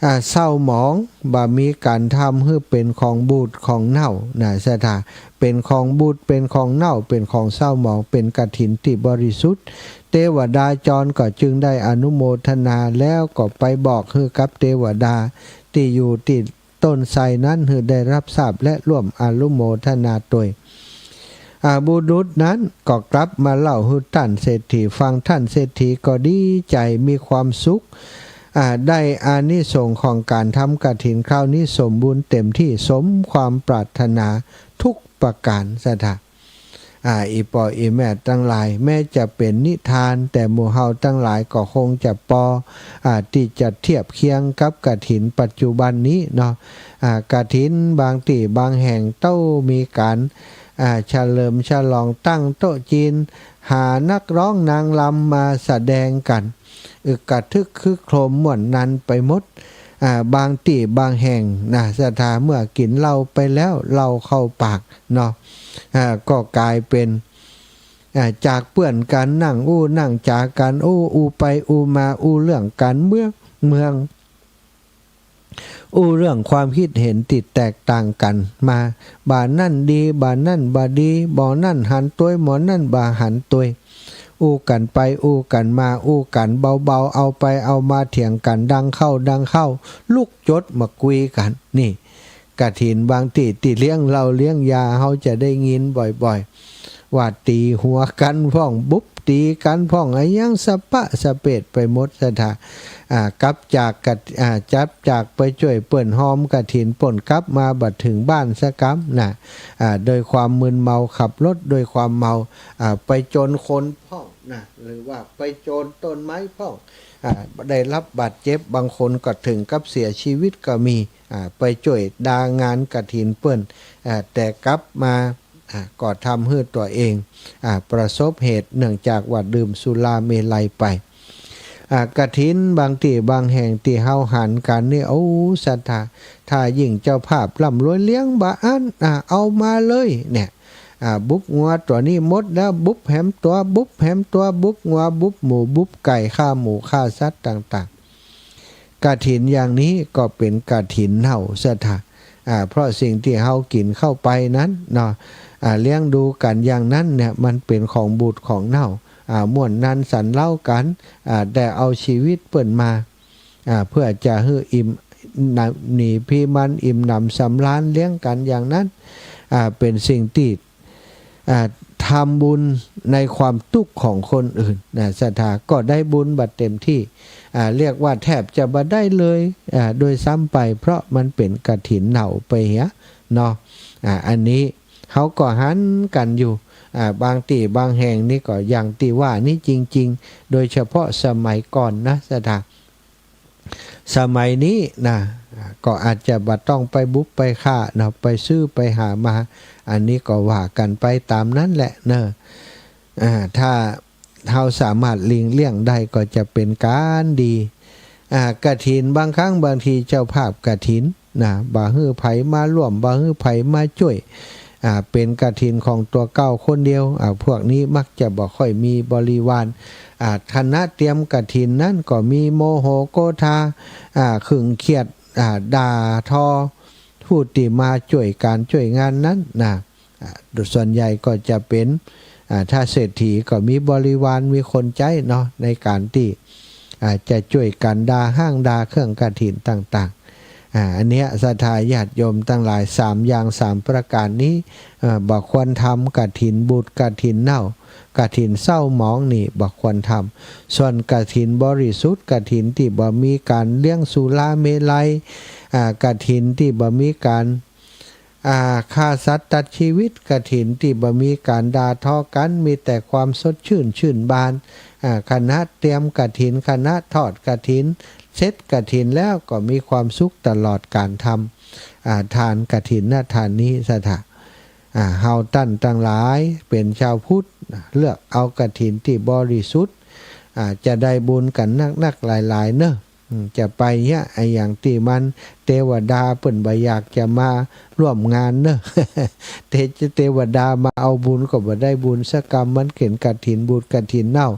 อ่า เศร้าหมอง บ่มีก๋านทำหื้อเป๋นของบูดของเน่านะ ศรัทธา เป๋นของบูด เป๋นของเน่า เป๋นของเศร้าหมอง เป๋นกฐินตี้บริสุทธิ์ เตวดาจรก็จึงได้อนุโมทนา แล้วก็ไปบอกหื้อกับเตวดาตี้อยู่ตี้ต้นไทรนั้นหื้อได้ฮับทราบและร่วมอนุโมทนาตวย อ่า บุรุษนั้นก็กลับมาเล่าหื้อต้านเศรษฐีฟัง ต้านเศรษฐีก็ดีใจ๋มีความสุข อ่า ได้อานิสงส์ของก๋านทำกฐินคราวนี้สมบูรณ์เต็มตี้สมความปรารถนาทุกประก๋าน ศรัทธา อ่า อี่ป้ออี่แม่ตังหลาย แม้จะเป๋นนิทาน แต่หมู่เฮาตังหลายก็คงจะปอ อ่า ตี้จะเทียบเคียงกับกฐินปัจจุบันนี้เนาะ อ่า กฐินบางตี้บางแห่งเต้ามีก๋าน อ่า เฉลิมฉลองตั้งโต๊ะจีน หานักร้องนางรำมาแสดงกั๋น อึกกระทึกครึกโครมม่วนนันไปหมด อ่า บางตี้บางแห่งนะ ศรัทธา เมื่อกิ๋นเหล้าไปแล้ว เหล้าเข้าปากเนาะ อ่า ก็ก๋ายเป๋น อ่า จากเปื้อนกั๋นนั่งอู้นั่งจ๋ากั๋น อู้ อู้ไปอู้มา อู้เรื่องก๋านเมือง เมือง อู้เรื่องความกึ๊ดเห็นตี้แตกต่างกั๋นมา บ่านั้นดี บ่านั้นบ่ดี บ่อนั้นหันตวย บ่อนั้นบ่หันตวย อู้กั๋นไปอู้กั๋นมา อู้กั๋นเบาๆ เอาไปเอามาเถียงกั๋นดังเข้าดังเข้า ลุกจดมากุยกั๋น นี่ กฐินบางตี้ตี้เลี้ยงเหล้าเลี้ยงยา เฮาจะได้ยินบ่อยๆ ว่าตี๋หัวกั๋นพ่อง บุบตี๋กั๋นพ่อง อะหยังสะปะสะเปดไปหมด ศรัทธา อ่า กลับจากกะ อ่า กลับจากไปจ้วยเปิ้นฮอมกฐิน ป้นกลับมาบ่เถิงบ้านสักกำนะ อ่า โดยความมึนเมา ขับรถโดยความเมา อ่า ไปจนคนพ่องนะ หรือว่าไปจนต้นไม้พ่อง อ่า ได้รับบาดเจ็บ บางคนก็เถิงกับเสียชีวิตก็มี อ่า ไปจ้วยดางานกฐินเปิ้น อ่า แต่กลับมา อ่า ก็ทำหื้อตั๋วเอง อ่า ประสบเหตุเนื่องจากว่าดื่มสุราเมรัยไป อ่า กฐินบางตี้บางแห่งตี้เฮาหันกั๋นนี่ โอ้ ศรัทธา ถ้ายิ่งเจ้าภาพร่ำรวยเลี้ยงบ่อั้น อ่า เอามาเลยเนี่ย อ่า บุบงัวตั๋วนี้หมดแล้ว บุบแหมตั๋ว บุบแหมตั๋ว บุบงัว บุบหมู บุบไก่ ฆ่าหมูฆ่าสัตว์ต่างๆ กฐินอย่างนี้ก็เป๋นกฐินเน่า ศรัทธา อ่า เพราะสิ่งตี้เฮากิ๋นเข้าไปนั้นเนาะ อ่า เลี้ยงดูกั๋นอย่างนั้นเนี่ย มันเป๋นของบูดของเน่า อ่า ม่วนนันสันเล้ากั๋น อ่า ได้เอาชีวิตเปิ้นมา อ่า เพื่อจะหื้ออิ่มหนำ หนีพีมันอิ่มหนำสำราญเลี้ยงกั๋นอย่างนั้น อ่า เป๋นสิ่งตี้ อ่า ท ทำบุญในความตุ๊กข์ของคนอื่นนะ ศรัทธา ก็ได้บุญบ่เต็มตี้ อ่า เรียกว่าแทบจะบ่ได้เลย อ่า โดยซ้ำไป เพราะมันเป๋นกฐินเน่าไปเหียเนาะ อ่า อันนี้เฮาก็หันกั๋นอยู่ อ่า บางตี้บางแห่งนี่ก็อย่างตี้ว่านี่จริงๆ โดยเฉพาะสมัยก่อนนะ ศรัทธา สมัยนี้นะ ก็อาจจะบ่ต้องไปบุกไปฆ่าเนาะ ไปซื้อไปหามา อันนี้ก็ว่ากั๋นไปต๋ามนั้นแหละเนาะ อ่า ถ้าเฮาสามารถหลีกเลี่ยงได้ก็จะเป๋นก๋านดี อ่า กฐินบางครั้งบางทีเจ้าภาพกฐินนะ บ่หื้อใผมาร่วม บ่หื้อใผมาจ้วย อ่า เป๋นกฐินของตั๋วเก่าคนเดียว อ่า พวกนี้มักจะบ่ค่อยมีบริวาร อ่า คณะเตรียมกฐินนั้นก็มีโมโหโกธา อ่า ขึงเคียด อ่า ด่าทอ ผู้ตี้มาจ้วยก๋านจ้วยงานนั้นนะ อ่า ส่วนใหญ่ก็จะเป๋น อ่า ถ้าเศรษฐีก็มีบริวาร มีคนใจ๊เนาะ ในก๋านตี้ อ่า จะจ้วยกั๋นด่าฮ้างด่าเครื่องกฐินต่างๆ อ่า อันเนี้ยศรัทธาญาติโยมตังหลาย สามอย่างสามประก๋านนี้ เอ่อ บ่ควรทำ กฐินบูด กฐินเน่า กฐินเศร้าหมองนี่บ่ควรทำ ส่วนกฐินบริสุทธิ์ กฐินตี้บ่มีก๋านเลี้ยงสุราเมรัย อ่า กฐินตี้บ่มีก๋าน อ่า ฆ่าสัตว์ตัดชีวิต กฐินตี้บ่มีก๋านด่าทอกั๋น มีแต่ความสดชื่น ชื่นบาน อ่า คณะเตรียมกฐิน คณะทอดกฐิน เสร็จกฐินแล้วก็มีความสุขตลอดก๋านทำ อ่า ทานกฐินนะ ทานนี้ศรัทธา อ่า เฮาต้านตังหลายเป๋นจาวพุทธ เลือกเอากฐินตี้บริสุทธิ์ อ่า จะได้บุญกั๋นนักๆ หลายๆ เนาะ อืม จะไปเยียะ ไอ้อย่างตี้มันเตวดาเปิ้นบ่อยากจะมาร่วมงานเนาะ เต เตวดามาเอาบุญก็บ่ได้บุญสักกำ มันเป๋นกฐินบูด กฐินเน่า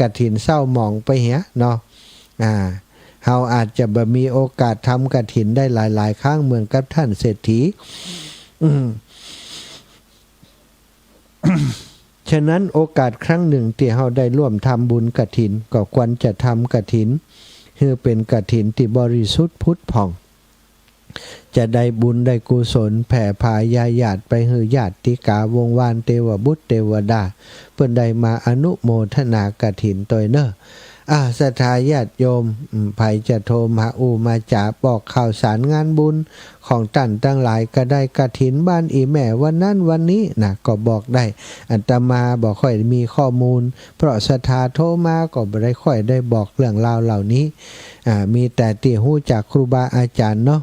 กฐินเศร้าหมองไปเหียเนาะ อ่า เฮาอาจจะบ่มีโอกาสทำกฐินได้หลายๆ ครั้งเหมือนกับต้านเศรษฐี อืม ฉะนั้นโอกาสครั้งนึ่งตี้เฮาได้ร่วมทำบุญกฐิน ก็ควรจะทำกฐินหื้อเป๋นกฐินตี้บริสุทธิ์ผุดผ่อง จะได้บุญได้กุศลแผ่พาญาติไปหื้อญาติกาวงศ์วานเตวบุตรเตวดา เปิ้นได้มาอนุโมทนากฐินตวยเนาะ อ่า ศรัทธาญาติโยม อืม ใผจะโทรมาอู้มาจ๋าบอกข่าวสารงานบุญของต้านตังหลายก็ได้ กฐินบ้านอี่แม่วันนั้นวันนี้นะ ก็บอกได้ อาตมาบ่ค่อยมีข้อมูล เพราะศรัทธาโทรมาก็บ่ได้ค่อยได้บอกเรื่องราวเหล่านี้ อ่า มีแต่ตี้ฮู้จากครูบาอาจ๋ารย์เนาะ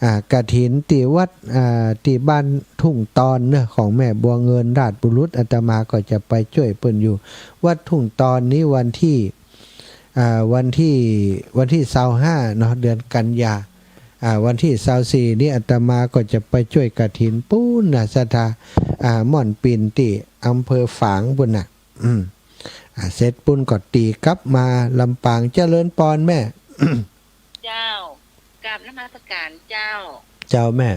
อ่า กฐินตี้วัด อ่า ตี้บ้านทุ่งตอนเนาะ ของแม่บัวเงินราชบุรุษ อาตมาก็จะไปจ้วยเปิ้นอยู่วัดทุ่งตอนนี้วันตี้ อ่า วันตี้ วันตี้ซาวห้าเนาะ เดือนกันยา อ่า วันตี้ซาวสี่นี้อาตมาก็จะไปจ้วยกฐินปู๊นนะศรัทธา อ่า ม่อนปิ่นตี้อำเภอฝางปู๊นนะ อืม อ่า เสร็จปู๊นก็ตี๋กลับมาลำปาง เจริญปอนแม่ เจ้า กราบนมัสการเจ้า เจ้าแม่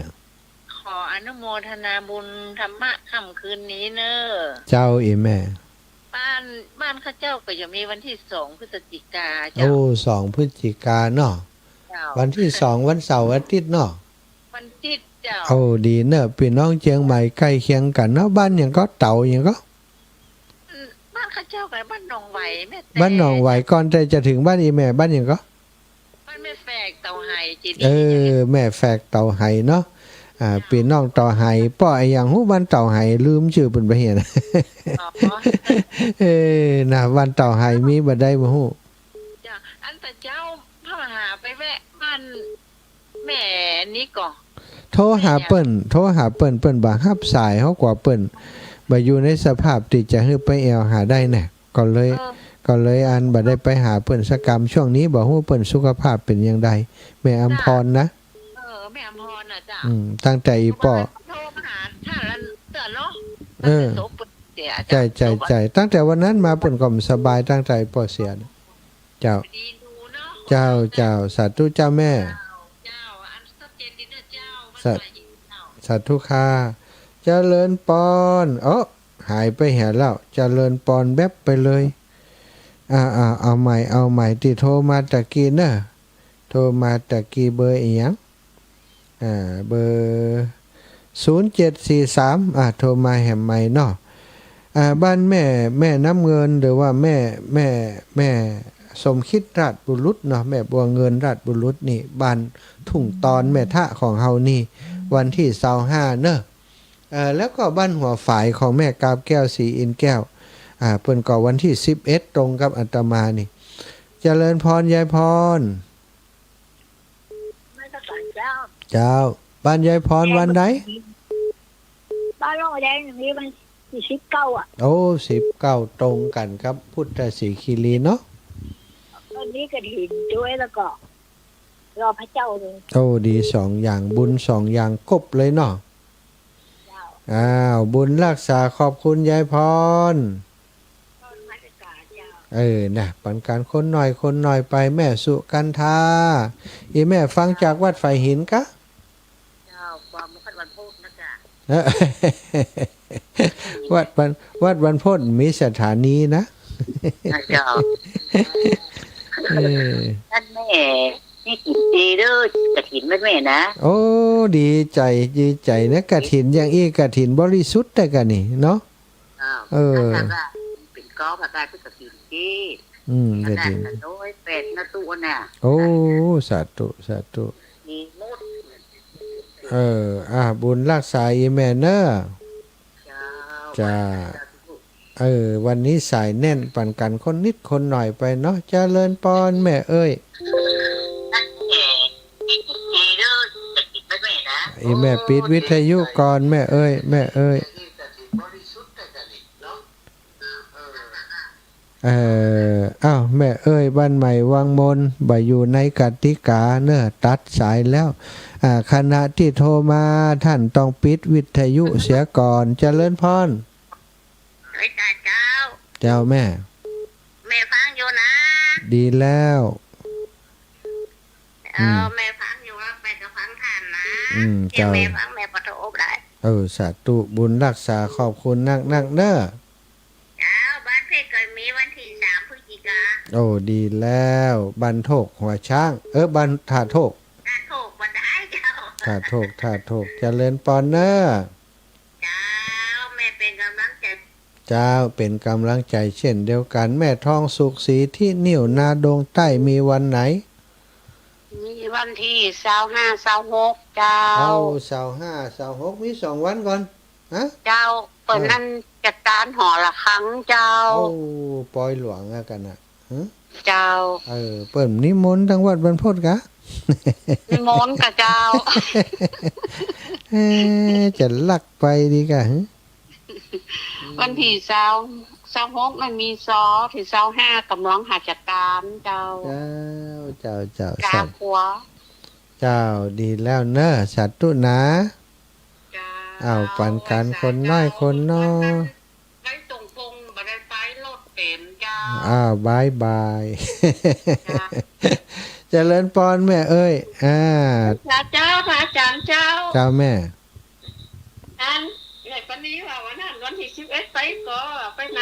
ขออนุโมทนาบุญธรรมะค่ำคืนนี้เน่อ เจ้าอี่แม่ บ้าน บ้านข้าเจ้าก็จะมีวันตี้สองพฤศจิกาเจ้า โอ้ สองพฤศจิกาเนาะ เจ้า วันตี้สองวันเสาร์อาทิตย์เนาะ วันอาทิตย์เจ้า โอ้ ดีเน่อ ปี้น้องเจียงใหม่ใก้เคียงกั๋นเนาะ บ้านหยังก็ เต๋าหยังก็ อืม บ้านข้าเจ้ากับบ้านหนองไหวแม่ บ้านหนองไหว ก่อนแต่จะเถิงบ้านอี่แม่ บ้านหยังก็ บ้านแม่แฝกเต๋าไหเจดีย์ เออ แม่แฝกเต๋าไหเนาะ อ่า ปี้น้องเต๋าไห ป้ออะหยังฮู้บ้านเต๋าไห ลืมจื้อเปิ้นไปเหีย อ๋อ เออ นะ บ้านเต๋าไหมีบ่ได้บ่ฮู้ เจ้า อันแต่เจ้าพระมหาไปแวะบ้านแม่นี้ก่อ โทรหาเปิ้น โทรหาเปิ้น เปิ้นบ่ฮับสาย เฮากว่าเปิ้นบ่อยู่ในสภาพตี้จะหื้อไปแอ่วหาได้แน่ ก็เลย เออ ก็เลยอันบ่ได้ไปหาเปิ้นสักกำ ช่วงนี้บ่ฮู้เปิ้นสุขภาพเป๋นอย่างใด แม่อำพรนะ เออ แม่อำพรน่ะเจ้า อืม ตั้งแต่อี่ป้อ โทรมาหาต้านละเตื้อเนาะ เออ ตั้งแต่ศพเปิ้นเสีย ใจ้ เจ้า ใจ้ ใจ้ ตั้งแต่วันนั้นมาเปิ้นก็บ่สบาย ตั้งแต่อี่ป้อเสียนะ เจ้า ดีดูเนาะ เจ้า เจ้า สาธุเจ้าแม่ เจ้า เจ้า อันชัดเจนดีเน่อเจ้า สา วันใหม่เจ้า สาธุค่ะ เจริญปอน เอ้อ หายไปเหียแล้ว เจริญปอนแวบไปเลย อ่า อ่า เอาใหม่ เอาใหม่ ตี้โทรมาตะกี้เน่อ โทรมาตะกี้เบอร์อะหยัง อ่า เบอร์ ศูนย์เจ็ดสี่สาม อ่า โทรมาแหมใหม่เนาะ อ่า บ้านแม่ แม่น้ำเงิน หรือว่าแม่ แม่ แม่สมคิดราชบุรุษเนาะ แม่บัวเงินราชบุรุษนี่ บ้านทุ่งตอนแม่ทะของเฮานี่ วันตี้ซาวห้าเนาะ เอ่อ แล้วก็บ้านหัวฝายของแม่กาบแก้ว ศรีอินทร์แก้ว อ่า เปิ้นก็วันตี้สิบเอ็ด ตรงกับอาตมานี่ เจริญพรยายพร นมัสก๋านเจ้า เจ้า บ้านยายพรวันใด บ้านเฮาได้นี่วันตี้สิบเก้าอะ โอ้ สิบเก้า ตรงกั๋นกับพุทธศรีคีรีเนาะ วันนี้กฐินด้วยแล้วก็ รอพระเจ้าเลย โอ้ ดีสองอย่าง บุญสองอย่างครบเลยเนาะ เจ้า อ้าว บุญรักษาขอบคุณยายพร นมัสก๋านเจ้า เออ นะ ปันก๋านคนหน่อยคนหน่อยไป แม่สุกันธา อีแม่ฟังจากวัดฝายหินกะ เจ้า ความวัดวันพุธนะจ๊ะ เออ วัดวัน วัดวันพุธมีสถานีนะ นะเจ้า เออ บ้านแม่ นี่กิ๋นเจเด้อ กฐินบ้านแม่นะ โอ้ ดีใจ๋ ดีใจ๋นะ กฐินอย่างอี้ กฐินบริสุทธิ์ได้กะนี่เนาะ อ้าว เออ ถ้าว่าเป๋นก๊อฟอะได้พุทธกฐินเจ อืม กฐิน กฐินละน้อยแปดนะตุ๊น่ะ โอ้ สาธุ สาธุ มีหมด เออ อ่ะ บุญรักษาอีแม่เนาะ เจ้า จ้า เออ วันนี้สายแน่น ปันก๋านคนนิดคนหน่อยไปเนาะ เจริญพรแม่เอ้ย อีแม่ปิดวิทยุก่อน แม่เอ้ย แม่เอ้ย เออ อ้าว แม่เอ้ย บ้านใหม่วังมน บ่อยู่ในกติกาเนาะ ตัดสายแล้ว อ่า ขณะตี้โทรมา ต้านต้องปิดวิทยุเสียก่อน เจริญพร เอ้ย จ้าเจ้า เจ้าแม่ แม่ฟังอยู่นะ ดีแล้ว เออ อืม แม่ฟังอยู่แล้ว แม่ก็ฟังต้านนะ อืม เดี๋ยว เจ้า แม่ฟัง แม่ก็โทรได้ เออ สาธุ บุญรักษาขอบคุณนักๆ เนาะ เจ้า บ้านเพชรก็มีวันตี้สามพฤศจิกา โอ้ ดีแล้ว บ้านโทกหัวช้าง เออ บ้านท่าโทก ท่าโทกบ่ได้เจ้า ท่าโทก ท่าโทก เจริญพรเนาะ เจ้า แม่เป๋นก๋ำลังใจ๋ เจ้า เป๋นก๋ำลังใจ๋เช่นเดียวกั๋น แม่ทองสุข ศรีทินิ่ว นาดงใต้ มีวันไหน มีวันตี้ซาวห้า ซาวหก เจ้า เอ้า ซาวห้า ซาวหก มีสองวันก่อน ฮะ เจ้า เปิ้น เออ นั่นจัดก๋านหอระฆังเจ้า โอ้ ปอยหลวงอะกั๋นนะ ฮะ เจ้า เออ เปิ้นนิมนต์ตังวัดบรรพตกะ นิมนต์กะเจ้า เอ๊ะ จะลักไปดีกะ ฮะ วันตี้ซาว ซาวหกมันมีซอ ตี้ซาวห้าก๋ำลังหาจัดก๋านเจ้า เจ้า เจ้า เจ้า กา สาธุ ขัว เจ้า ดีแล้วเนาะ สาธุนะ เจ้า อ้าว ปันก๋านคนน้อยคนน้อย ไปตรงปง บ่ได้ไป รถเต๋มเจ้า อ้าว บ๊ายบาย เจ้า เจริญพรแม่เอ้ย อ่า พระเจ้า พระอาจ๋ารย์เจ้า เจ้าแม่ อัน แม่ปานีว่าวันนั้นวันตี้สิบเอ็ดไปก่อ ไปไหน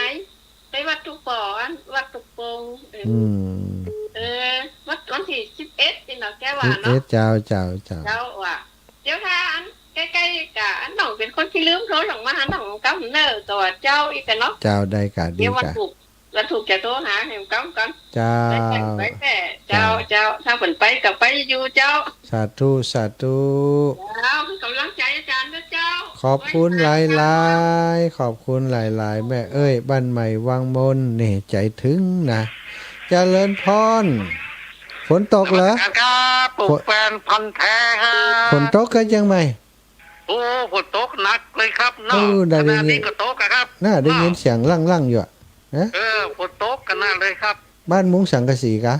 ไปวัดตุ๊กปอ อันวัดตุ๊กปง เออ อืม เออ วัด วันตี้สิบเอ็ดนี่เนาะ แกว่าเนาะ สิบเอ็ด เจ้า เจ้า เจ้า เจ้าว่า เดี๋ยวถ้าอันใก้ๆ กะ อันน้องเป๋นคนขี้ลืม โทรส่งมาหาน้องกำเน่อ ต่อเจ้าอีกกะเนาะ เจ้า ได้กะ ดีกะ เดี๋ยววันศุกร์ วันศุกร์จะโทรหาหื้อก้ำก่อน เจ้า ไปไปไปแต๊ เจ้า เจ้า เจ้า ถ้าเปิ้นไปก็ไปอยู่เจ้า สาธุ สาธุ เจ้า เป๋นก๋ำลังใจ๋อาจ๋ารย์นะเจ้า ขอบคุณหลายๆ ขอบคุณหลายๆ แม่เอ้ย บ้านใหม่วังมน นี่ใจ๋ถึงนะ เจริญพร ฝนตกเหรอ นมัสก๋านครับ ปลุกแฟนพันธุ์แท้ครับ ฝนตกกะเจียงใหม่ โอ้ ฝนตกหนักเลยครับเนาะ เออ ได้ ขณะนี้ก็ตกอะครับ น่าได้ยินเสียงลั่งๆ อยู่อะ ฮะ เออ ฝนตกขนาดเลยครับ บ้านมุงสังกะสีกะ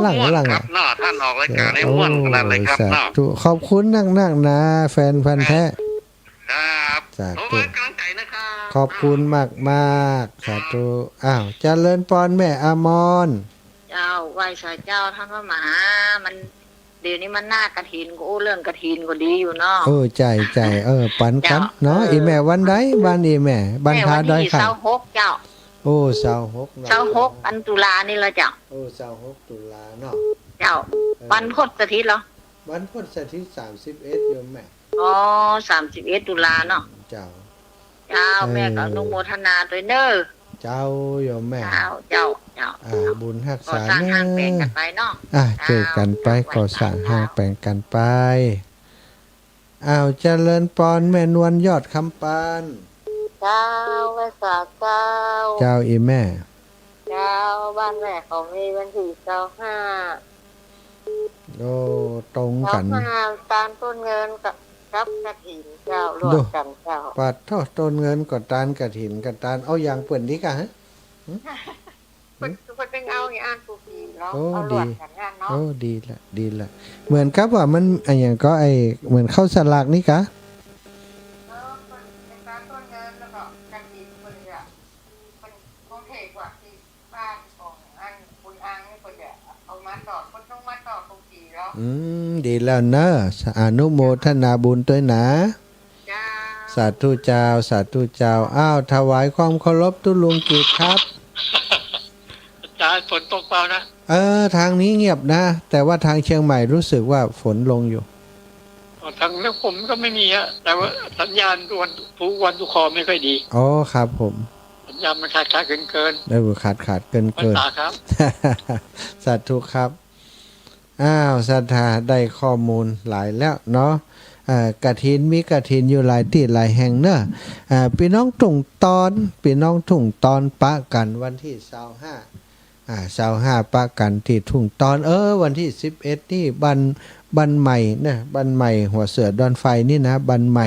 ลั่งๆ ม่วนครับเนาะ ท่านออกรายการนี่ม่วนขนาดเลยครับเนาะ โอ้ สาธุ ขอบคุณนักๆ นะ แฟนพันธุ์แท้ ครับ สาธุ ขอเป็นกำลังใจนะครับ ขอบคุณมากๆ สาธุ อ้าว เจริญพรแม่อมร เจ้า ไหว้สาเจ้า ท่านพระมหา มัน เดี๋ยวนี้มันหน้ากฐินก็ โอ้ เรื่องกฐินก็ดีอยู่เนาะ เออ ใจ้ ใจ้ เออ ปันกั๋นเนาะ เจ้า เออ อีแม่วันใด บ้านอีแม่ บ้านท่าดอยคำ แม่วันตี้ซาวหกเจ้า โอ้ ซาวหกเนาะ ซาวหก อันตุลานี่ละเจ้า โอ้ ซาวหก ตุลาเนาะ เจ้า เออ วันพฤหัสถิตเหรอ วันพฤหัสถิต สามสิบเอ็ด โยมแม่ อ๋อ สามสิบเอ็ด ตุลาเนาะ เจ้า เจ้า เออ แม่ก็อนุโมทนาตวยเน่อ เจ้า โยมแม่ เจ้า เจ้า เจ้า อ่า บุญฮักษา ก็สร้าง เน่อ ฮ้างแปงกั๋นไปเนาะ อ่า เจ้า เจอกั๋นไป เจ้า ก็สร้าง เจ้า ฮ้างแปงกั๋นไป อ้าว เจริญปอน แม่นวลยอดคำปาน เจ้า ไหว้สาเจ้า เจ้า อี่แม่ เจ้า บ้านแม่ก็มีวันตี้ซาวห้า โอ้ ตรงกั๋น ซาวห้า ตานต้นเงินกับ กับกฐินเจ้า โด ร่วมกั๋นเจ้า ปาดโธ่ ต้นเงินก็ตาน กฐินก็ตาน เอาอย่างเปิ้นดีกะฮะ หึ เปิ้น เปิ้นตึงเอาอย่างอั้นกู้ปี๋เนาะ โอ้ เอาร่วมกั๋นอั้นเนาะ ดี โอ้ ดีละ ดีละ เหมือนกับว่ามัน อะหยังก็ ไอ้ เหมือนข้าวสลากนี่กะ เออ เปิ้นเป็นตานต้นเงินแล้วก็กฐินเปิ้นจะ เปิ้นคงเทกว่าตี้ บ้านของอันคุณอังนี่เปิ้นจะเอามาตอด เปิ้นต้องมาตอดกู้ปี๋เนาะ อืม ดีแล้วเนอะ อนุโมทนาบุญตวยนะ เจ้า สาธุเจ้า สาธุเจ้า อ้าว ถวายความเคารพตุ๊ลุงกิตติครับ อาจ๋ารย์ ฝนตกเปล่านะ เออ ทางนี้เงียบนะ แต่ว่าทางเชียงใหม่รู้สึกว่าฝนลงอยู่ อ๋อ ทางเรื่องผมก็ไม่มีฮะ แต่ว่าสัญญาณทุกวัน ทุกวันทุกคอไม่ค่อยดี อ๋อ ครับผม สัญญาณมันขาดขาดเกินเกิน เออ ขาดขาดเกินเกิน พรรษาครับ สาธุครับ อ้าว ศรัทธาได้ข้อมูลหลายแล้วเนาะ เอ่อ กฐิน มีกฐินอยู่หลายตี้หลายแห่งเนอะ อ่า ปี้น้องทุ่งตอน ปี้น้องทุ่งตอนปะกั๋นวันตี้ซาวห้า อ่า ซาวห้า ปะกั๋นตี้ทุ่งตอน เออ วันตี้สิบเอ็ดนี่บ้าน บ้านใหม่นะ บ้านใหม่หัวเสือดอนไฟนี่นะ บ้านใหม่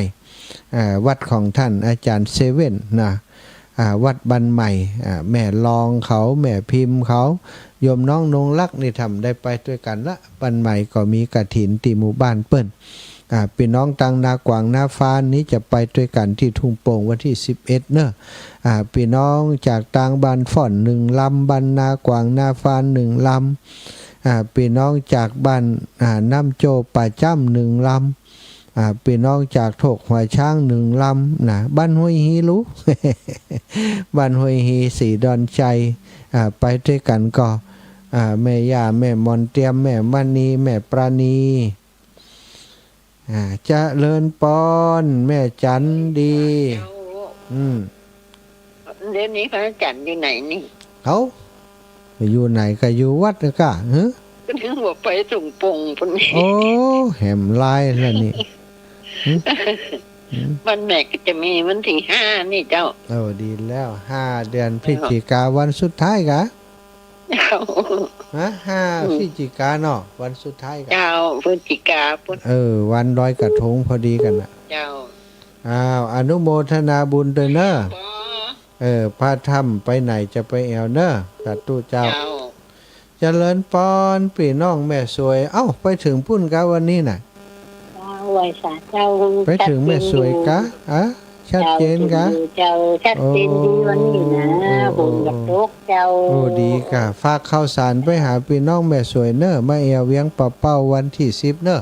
อ่า วัดของท่านอาจ๋ารย์เซเว่นนะ อ่า วัดบ้านใหม่ อ่า แม่รองเขา แม่พิมพ์เขา โยมน้องนงรักนี่ทำได้ไปตวยกั๋นละ บ้านใหม่ก็มีกฐินตี้หมู่บ้านเปิ้น อ่า ปี้น้องตางนากวางนาฟานนี่จะไปตวยกั๋นตี้ทุ่งโป่งวันตี้สิบเอ็ดเนอะ อ่า ปี้น้องจากตางบ้านฝ่อนหนึ่งลำ บ้านนากวางนาฟานหนึ่งลำ อ่า ปี้น้องจากบ้าน อ่า น้ำโจป่าจ้ำหนึ่งลำ อ่า ปี้น้องจากโถกหัวช้างหนึ่งลำนะ บ้านห้วยฮีลู บ้านห้วยฮีสีดอนชัย อ่า ไปตวยกั๋นก็ อ่า แม่ย่า แม่มอนเตียม แม่มณี แม่ปราณี อ่า เจริญปอน แม่จั๋นดี เจ้า อืม เดี๋ยวนี้พระอาจ๋ารย์อยู่ไหนนี่ เอ้า อยู่ไหนก็อยู่วัดนะกะ ฮะ ก็นึกว่าไปทุ่งโป่งปุ้นนี่ โอ้ แหมลายแล้วนี่ หึ หึ บ้านแม่ก็จะมีวันตี้ห้านี่เจ้า เออ ดีแล้ว ห้าเดือนพฤศจิกา วันสุดท้ายกะ เจ้า ฮะ ห้า อืม พฤศจิกาเนาะ วันสุดท้ายกะ เจ้า พฤศจิกาปุ้น เออ วันลอยกระทงพอดีกั๋นน่ะ เจ้า อ้าว อนุโมทนาบุญตวยเนอะ เจ้า เออ พาธรรมไปไหนจะไปแอ่วเนอะ สาธุเจ้า เจ้า เจริญปอน ปี้น้องแม่สวย เอ้า ไปเถิงปุ้นกะวันนี้น่ะ เจ้า ไหว้สาเจ้า ไปเถิงแม่สวยกะ ชัดเจนอยู่ อะ ชัดเจนกะ เจ้า ชัดเจนดี โอ้ วันนี้นะ โอ้ ฝนก็ตกเจ้า โอ้ ดีกะ ฝากข่าวสารไปหาปี้น้องแม่สวยเนอะ มาแอ่วเวียงป่าเป้าวันตี้สิบเนอะ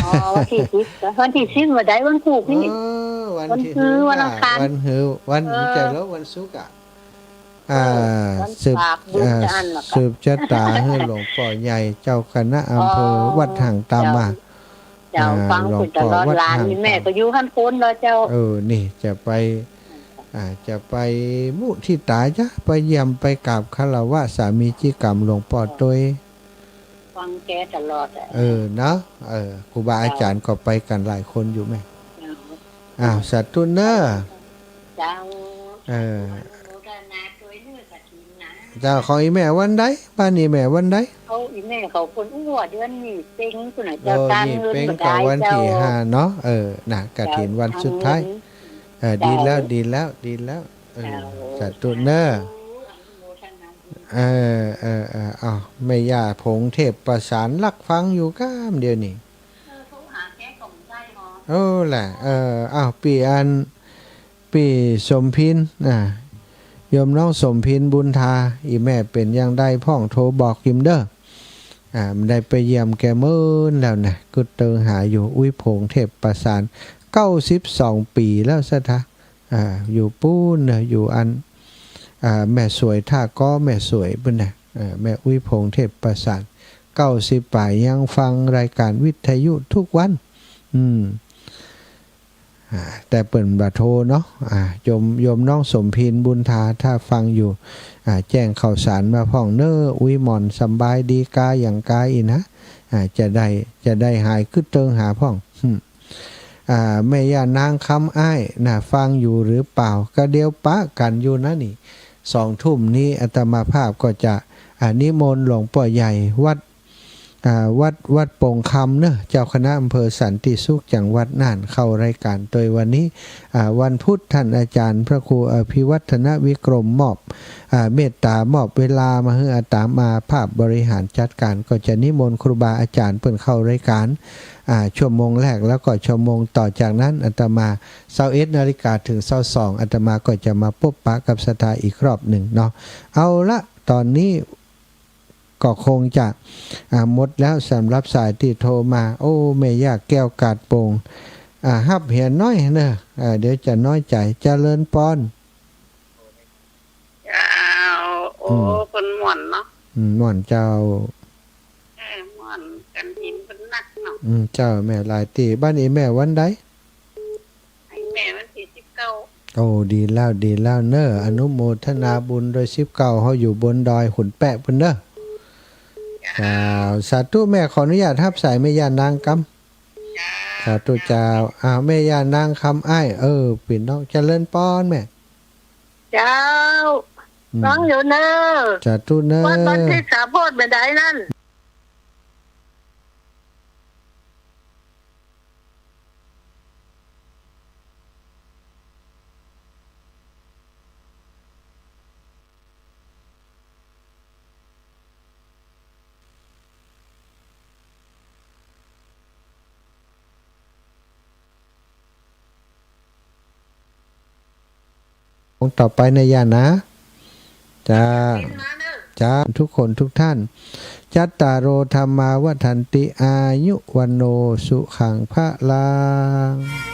อ๋อ วันตี้สิบ วันตี้สิบ วันใด วันพูกนี่ เออ วัน วัน ตี้ ฮือ วันอังคาร วันฮือ วัน เออ ใจ้แล้ว วันศุกร์อะ อ่า วัน สืบ ปากบุญ อ่า จะอั้นหรอก สืบจะต๋าหื้อหลวงป้อใหญ่ เจ้าคณะอำเภอ อ๋อ วัดหางตามา เจ้า เจ้า อ่า ฟัง หลวงป้อ ตลอด วัดหางตามา หลานนี่แม่ก็อยู่หั้นคนเนาะเจ้า เออ นี่จะไป อ่า จะไปมุทิตาจ้ะ ไปเยี่ยมไปกราบคารวะสามีจิกรรมหลวงป้อตวย ฟังแกตลอดอะ เออ เนาะ เออ ครูบาอาจ๋ารย์ก็ไปกั๋นหลายคนอยู่แม่ เจ้า อ้าว สาธุเนอะ เจ้า เออ อนุโมทนาตวยเนอะ กฐินนะ เจ้า ของอี่แม่วันใด บ้านอี่แม่วันใด เขา อี่แม่เขาคนอู้ว่าเดือนยี่เป็งปุ้นน่ะเจ้า เออ ตานเงิน ยี่เป็ง บ่ได้ ก็วันตี้ เจ้า ห้าเนาะ เออ น่ะ กฐินวันสุดท้าย เจ้า เออ ดีแล้ว เจ้า ดีแล้ว ดีแล้ว เออ เจ้า สาธุเนอะ อนุโมทนาบุญ เออ เออ เออ เอา แม่ย่าผงเทพประสานลักฟังอยู่ก้ามเดียวนี่ เออ โทรหาแกก็บ่ได้หรอ เออ แหละ เออ เอา ปี้อัน ปี้สมพิน อ่า โยมน้องสมพินบุญทา อี่แม่เป๋นอย่างใดพ่องโทรบอกกิมเด้อ อ่า บ่ได้ไปเยี่ยมแกเมินแล้วนะ กึ๊ดเติงหาอยู่ อุ๊ย ผงเทพประสาน เก้าสิบสองปี๋แล้วศรัทธา อ่า อยู่ปู๊นเนอะ อยู่อัน อ่า แม่สวย ท่าก้อแม่สวยปุ้นนะ อ่า แม่อุ๊ยผงเทพประสาน เก้าสิบป๋ายยังฟังรายการวิทยุทุกวัน อืม อ่า แต่เปิ้นบ่โทรเนาะ อ่า โยม โยมน้องสมพินบุญทา ถ้าฟังอยู่ อ่า แจ้งข่าวสารมาพ่องเน้อ อุ๊ยหม่อนสำบายดีกา อย่างกาอี้นะ อ่า จะได้ จะได้หายกึ๊ดเติงหาพ่อง อืม อ่า แม่ย่านางคำอ้ายนะ ฟังอยู่หรือเปล่า ก็เดี๋ยวปะกั๋นอยู่นะนี่ สองทุ่มนี้อาตมาภาพก็จะ อ่า นิมนต์หลวงป้อใหญ่วัด อ่า วัด วัดโป่งคำเนอะ เจ้าคณะอำเภอสันติสุขจังหวัดน่านเข้ารายก๋านโตยวันนี้ อ่า วันพุธท่านอาจารย์พระครูอภิวัฒนวิกรมมอบ อ่า เมตตามอบเวลามาหื้ออาตมาภาพบริหารจัดก๋าน ก็จะนิมนต์ครูบาอาจารย์เปิ้นเข้ารายก๋าน อ่า ชั่วโมงแรก แล้วก็ชั่วโมงต่อจากนั้นอาตมา ซาวเอ็ดนาฬิกาเถิงซาวสอง อาตมาก็จะมาปบปะกับศรัทธาอีกรอบนึ่งเนาะ เอาละ ต๋อนนี้ ก็คงจะ อ่า หมดแล้วสำหรับสายตี้โทรมา โอ้ แม่ย่าแก้วกาดโป่ง อ่า ฮับเหียน้อยเนอะ อ่า เดี๋ยวจะน้อยใจ๋ เจริญปอน เจ้า โอ้ อืม เปิ้นม่วนเนาะ อืม ม่วนเจ้า เออ ม่วน กั๋นหินเปิ้นนักเนาะ อืม เจ้า แม่หลายตี้ บ้านอีแม่วันใด ไอ้แม่วันตี้สิบเก้า โอ้ ดีแล้ว ดีแล้วเนอะ อนุโมทนาบุญโดยสิบเก้า เฮาอยู่บนดอยขุนแปะปู้นเนอะ เจ้า สาธุ แม่ขออนุญาตฮับสายแม่ย่านางกำ เจ้า สาธุเจ้า อ้าว แม่ย่านางคำอ้าย เออ ปี้น้อง เจริญปอนแม่ เจ้า อืม ฟังอยู่เนอะ สาธุเนอะ วัดบันทิตสาโพธแม่ใดนั้น องค์ต่อไปนะย่านะ จ้า จ้า ทุกคนทุกท่าน จัตตาโร ธัมมา วัฑฒันติ อายุ วัณโณ สุขัง พลัง